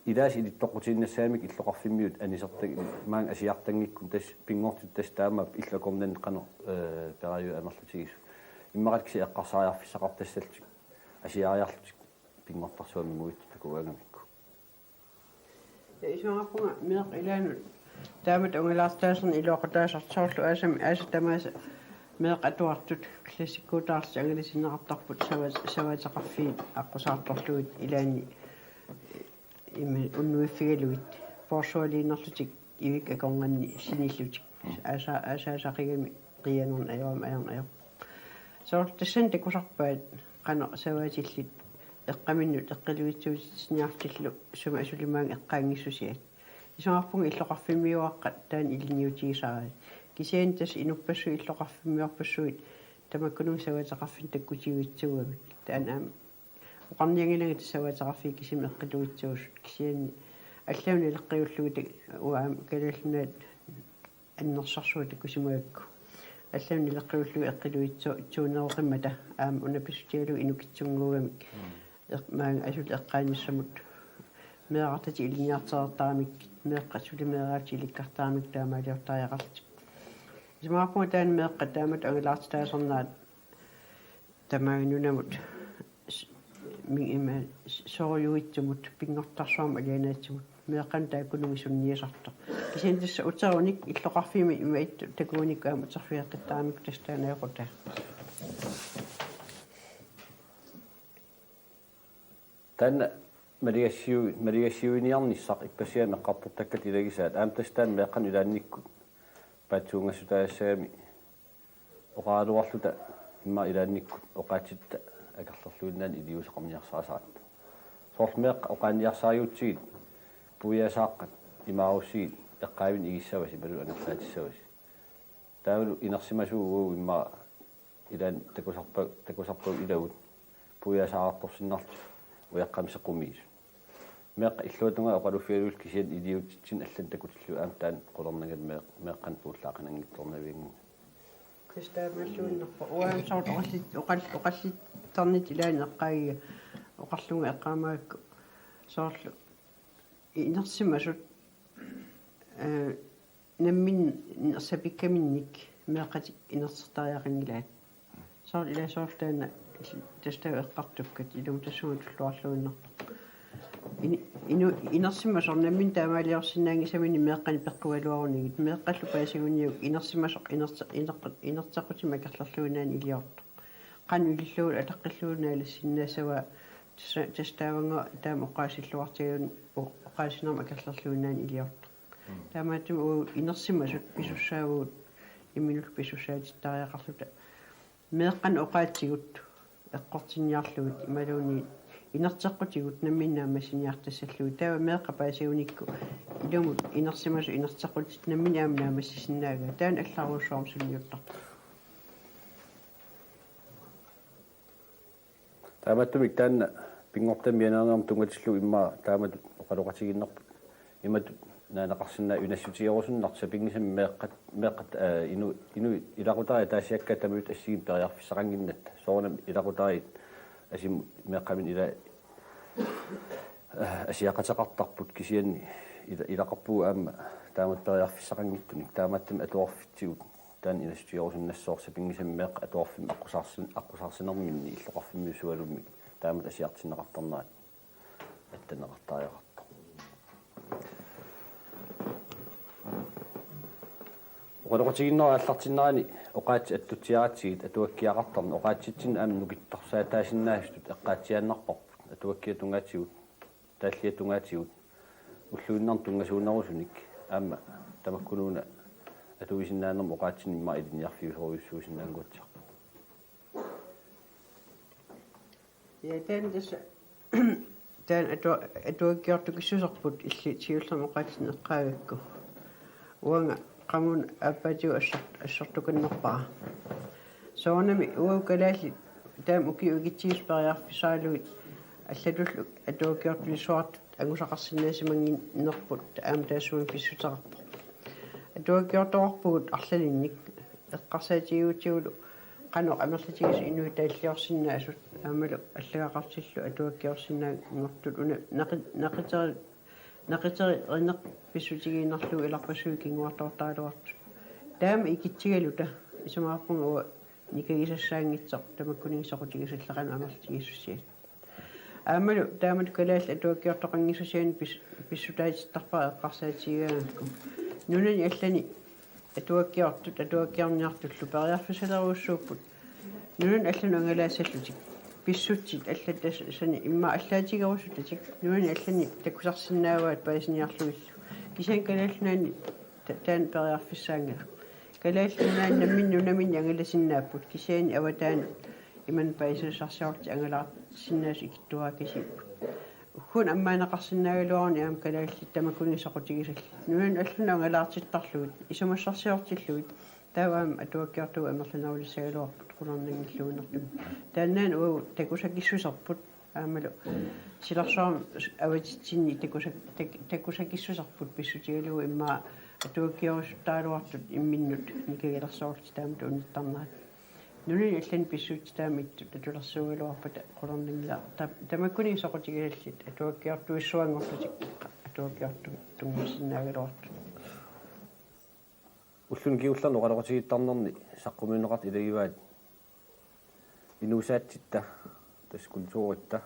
Ilaasa ilitsoqqutiinnassaagamikku illoqarfimmiut anisertag-, maanga asiartanngikkuni tassa pinngortitut tassa taamaappoq illup akornanni qanoq, ee, peroriarluni amerlatigisut. Immaqalu kisianni eqqarsariarfissaqartassallutik asiariarlutik pinngortarsuarmik minguitsut takugaangamikku. Ja isumaqarpunga meeqqat ilaannut taamatut angalaartitaaserneq iluaqutaasartoq soorlu aasami aasat tamaasa meeqqat atuartut klassikkuutaarlutik angalatinneqartarput sava-, savaateqarfiit aqqusaartorlugit ilaanni ima unnuiffigalugit poorsualiinnarlutik ivikka akornanni sinillutik. Aasa-, aasaasaqigami qiianerneq ajorami ajorneq ajorpoq. Soorlu tassani takusarpaat qanoq savaatillit eqqaminnut eqqiluitsuutitsiniarlutillu sumi asuli maanga eqqaanngissusiat. Isumaqarpunga illoqarfimmiuaqqat taanna ilinniutigisaraat. Kisianni tassa inuppassuit illoqarfimmiorpassuit tamakkununnga savaateqarfinnut takkutiuitsuugamik. Taanna aamma oqarnianngilanga tassa savaateqarfiit kisimik eqqiluitsuusut. Kisianni allanut naleqqiullugit uanga aamma Kalaallit Nunaat annersarsua takusimagakku. Allanut naleqqiullugit eqqiluitsu-, -itsuuneroqimmata aamma una pissutigalugu inukitsunnguugamik. Mm. Eq-, maanga asuli eqqaanissamut. Meerartatik ilinniartereertaramikkit, meeqqat suli meeraatit ilikkartaramikku taamaaliortariaqarlutik. Isumaqarpunga taanna meeqqat taamatut angalaartitaasernerat tamaanga nunamut s-, mi-, ima s-, sorujuitsumut pinngortarsuarmut alianaatsimut meeqqanut taakkununnga sunniisartoq. Kisianni tassa uterunik illoqarfimmi ima ittut takugunikku aamma uterfigeqqittaramikku tassa taanna ajoqutaa. Taanna maligassiu-, maligassiuiniarnissaq ippassaq aamma eqqartortakkat ilagisaat aamma tassa taanna meeqqanut ilaannikkut paatsuungassutaagassagami oqaraluarluta immaqa ilaannikkut oqaatsitta akerlerluinnaannik iliuuseqarniarsarisaratta. Soorlu meeqqat oqaaniarsarigutsigit puiaasaaqqat imaarussigit eqqaavinneq igissavasi imaluunniit angerlaatissavasi. Taavalu inersimasuuvoq immaqa ilaanni takusarpa-, takusarpagut ilagut puiaasaaqqartorsinnarlutik ujaqqamik sequmiisut. Meeqqat illuatungaa oqaluffigalugit kisianni iliuutsitsinni allanut takutillugu aamma taanna qularnanngilaq meeq-, meeqqanik puullaaqananngitsoornavianngilaq. Tassa taamaalluinnarpoq. Uanga soorlu oqallit-, oqall-, oqallittarnitsinni ilaanni eqqaagiga oqarlunga eqqaamagakku soorlu inersimasut, ee, nammineq sapikkaminnik meeqqatik inersittariaqanngilaat. Soorlu ila soorlu taanna tassa taava eqqartukkat ilumut tassunga tulluarluinnarpoq. Ini-, inu-, inersimasoq nammineq taamaaliorsinnaanngisamini meeqqanik peqqugaluarunigit. Meeqqallu paasigunniuk inersimasoq inerse-, inerse-, inerteqqutimik akerliuinnaani iliortoq. Qanoq ilillugu ataqqillugu naalassinnaassavaa tassa, tassa taavannga taama oqaasilluartigaluni o-, oqaasinermut akerliuinnaani iliortoq. Taamaattumik uagut inersimasut pisussaavagut imminullu pisussaatittariaqarluta. Meeqqanik oqaatsigut eqqortinniarlugit imaluunniit inerteqqutigut nammineq naammassiniartassallugit. Taava meeqqat paasigunikku ilumut inersimasut inerteqqutit nammineq aamma naammassisinnaagaat. Taanna allarujussuarmik sunniuttarpoq. Taamaattumik taanna pinngortitami mianerinermut tunngatillugu immaqa taamatut oqaloqatigiinnarput. Imatut naaneqarsinnaavoq inassutigerusunnartoq sapinngisamik meeqqat, meeqqat, aa, inu-, inuit ilaqutariit ataasiakkaat tamarmik assigiimmik periarfissaqannginnatta. Soorunami ilaqutariit asimut meeqqaminnik ila-, aa, asiaqateqartarput kisianni ila-, ilaqarpugut aamma taamatut periarfissaqanngitsunik. Taamaattumik atuarfitsigut taanna inassutigerusunnassooq sapinngisamik meeqqat atuarfimmi aqqusaarsin-, aqqusaarsinerminni illoqarfimmiussualummik taamatut asiartinneqartarnerat attanneqartariaqartoq. Oqaloqatigiinnera aallartinnerani oqaatsit attutsiaratsigit atuakkiaqartarneq oqaatsitsinnik aamma nukittorsaataasinnaasutut eqqaatsiaannarparput atuakkiat tungaatigut, taalliat tungaatigut, ulluinnarni tunngasuunerusunik aamma tamakkunuuna atuisinnaanermut oqaatsinik immaqa ilinniarfiusorujussuusinnaanngortiarput. Ja, taanna tassa, taanna atua-, atuakkiortukissuserput illit siullermik oqaatsit eqqaagakku. Uanga qamuuna aappaatigut assor-, assortukannerpara. Soorunami uagut kalaallit taama ukiut ikitsigissut periarfissaralugit allatullu atuakkiortulissuartut angusaqarsinnaasimanngikkaluarput aamma taassuma pissuteqarpoq. Atuakkiortoqarpugut arlalinnik eqqarsaatigiutigulu qanoq amerlatigisut inuit taalliorsinnaasut aammalu allagaqartillu atuakkiorsinnaanngortut una naqi-, naqiteri-, naqiterineq pissutigiinnarlugu ilarpassui kinguartoortaraluartut. Taama ikitsigaluta isumaqarpunga uanga nikagisassaanngitsoq tamakkuninnga soqutigisallit qanoq amerlatigisussiat. Aammalu taamatut kalaallit atuakkiortoqanngissusianik pis-, pissutaatittarpara eqqarsaatigigaangakku. Nunani allani atuakkiortut atuakkiorniartullu periarfissalerujussuupput. Nunani allanut angalaassallutik. Pissutsit allat tassani immaqa allaatigerusutatik. Nunani allani takusarsinnaavaat paasiniarlugillu. Kisianni Kalaallit Nunaanni ta-, taanna periarfissaanngilaq. Kalaallit Nunaanni namminneq nunaminneq angalasinnaapput. Kisianni avataani imannak paasissutissarsiorlutik angalaarsinnaasut ikittuaakasiipput. Ugguuna ammaanneqarsinnaagaluaruni aamma kalaallit tamakkuninnga soqutigisallit. Nunanut allanut angalaartittarlugit, isumassarsiortillugit, taava aamma atuakkiortugut amerlanerulissagaluarput qularnanngilluinnartumik. Taannaana uagut takusakissuserput, aammalu silarsuarmi avatitsinni takusak-, tak-, takusakissuserput pissutigalugu immaqa atuakkiorusuttarluartut imminnut nikagilersorlutik taamatut unittarnerat. Nunani allani pissutsit taama ittut atulersuugaluarpata qularnanngilaq ta-, tamakkuninnga soqutigisallit atuakkiortuissuanngorlutik atuakkiortut tunngassinnaagaluartut. Ulluni kingullerni oqaloqatigiittarnerni saqqummiunneqartut ilagivaat inuusaatsitta, tassa kulturitta,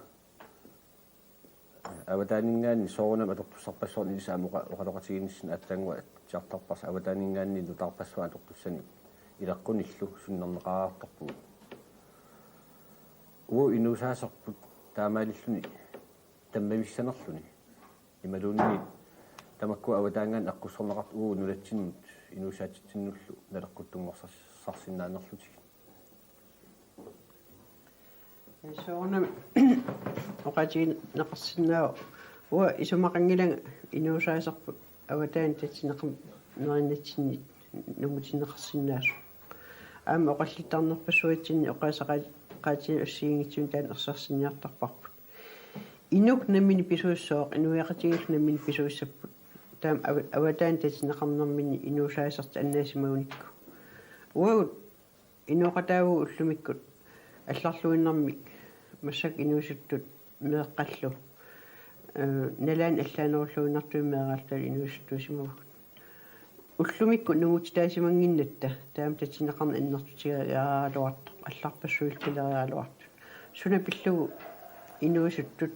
avataaninngaanniit soorunami atortussarpassuarnik ilissi aamma oqa-, oqaloqatigiinnissinni aatsaannguaq atsiartarparsi avataaninngaanniit nutaarpassuarnik atortussanik ileqqunillu sunnerneqareertarpugut. Uagut inuusaaserput taamaalilluni tammavissanerluni. Imaluunniit tamakku avataaninngaanniit aqqussorneqartut uagut nunatsinnut inuusaatsitsinnullu naleqquttunngorsarsinnaannerlutigit. Soorunami oqaatigineqarsinnaavoq uanga isumaqanngilanga inuusaaserput avataanit tatsineqarneq nerinnatsinni nungutinneqarsinnaasut. Aamma oqallittarnerpassuatsinni oqaaseqaat-, qaatinik assigiinngitsunik taanna ersersinniartarparput. Inuk nammineq pisussooq, inuiaqatigiillu nammineq pisussapput. Taama ava-, avataani tatineqarnermini inuusaasertik annaasimagunikku. Uagut inooqataavugut ullumikkut allarluinnarmik massakkut inuusuttut meeqqallu. Ee, nalaani allaanerulluinnartumik meeraalluta inuusuttuusimavugut. Ullumikkut nungutitaasimannginnatta taama tatineqarneq annertutigaluartoq, allarpassuillu pileriaraluartut. Suna pillugu inuusuttut,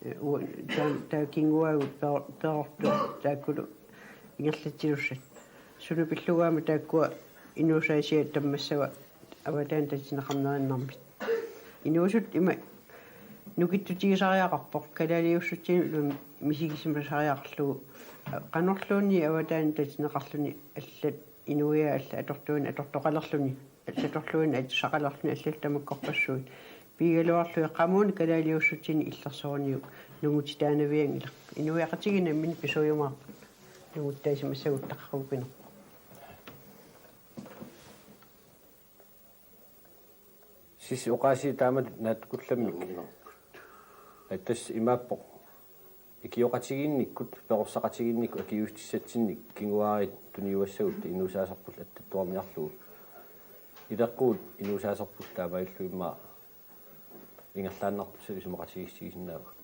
ee, u-, taam-, taava kinguaagut per-, perortut taakkulu ingerlatsilussat. Suna pillugu aamma taakkua inuusaasiat tammassavaat avataani tatineqarnerinnarmik. Inuusuttut ima nukittutigisariaqarpoq, kalaaliussutsinullu misigisimasariaqarlugu. Qanorluunniit avataani tatineqarluni allat inuiaat allat atortuini atortoqalerluni, allat atorluinnaq atusaqalerluni allallu tamakkorpassuit. Piigaluarlugit qamuuna kalaaliussutsinni illersoruniuk nungutitaanavianngilaq. Inuiaqatigiit nammineq pisuujumaarput. Nungutitaasimassaguttaqarupinerpoq. Sissi oqaasii taamatut naatsukullammik. At tassa imaappoq. Ikioqatigiinnikkut, perorsaqatigiinnikkut akiuussutissatsinnik kinguaariit tuniuassagutta inuusaaserpullu attattuarniarlugu. Ileqquut inuusaaserpullu taamaalillugit immaqa ingerlaannartussat isumaqatigiissutigisinnaavagut.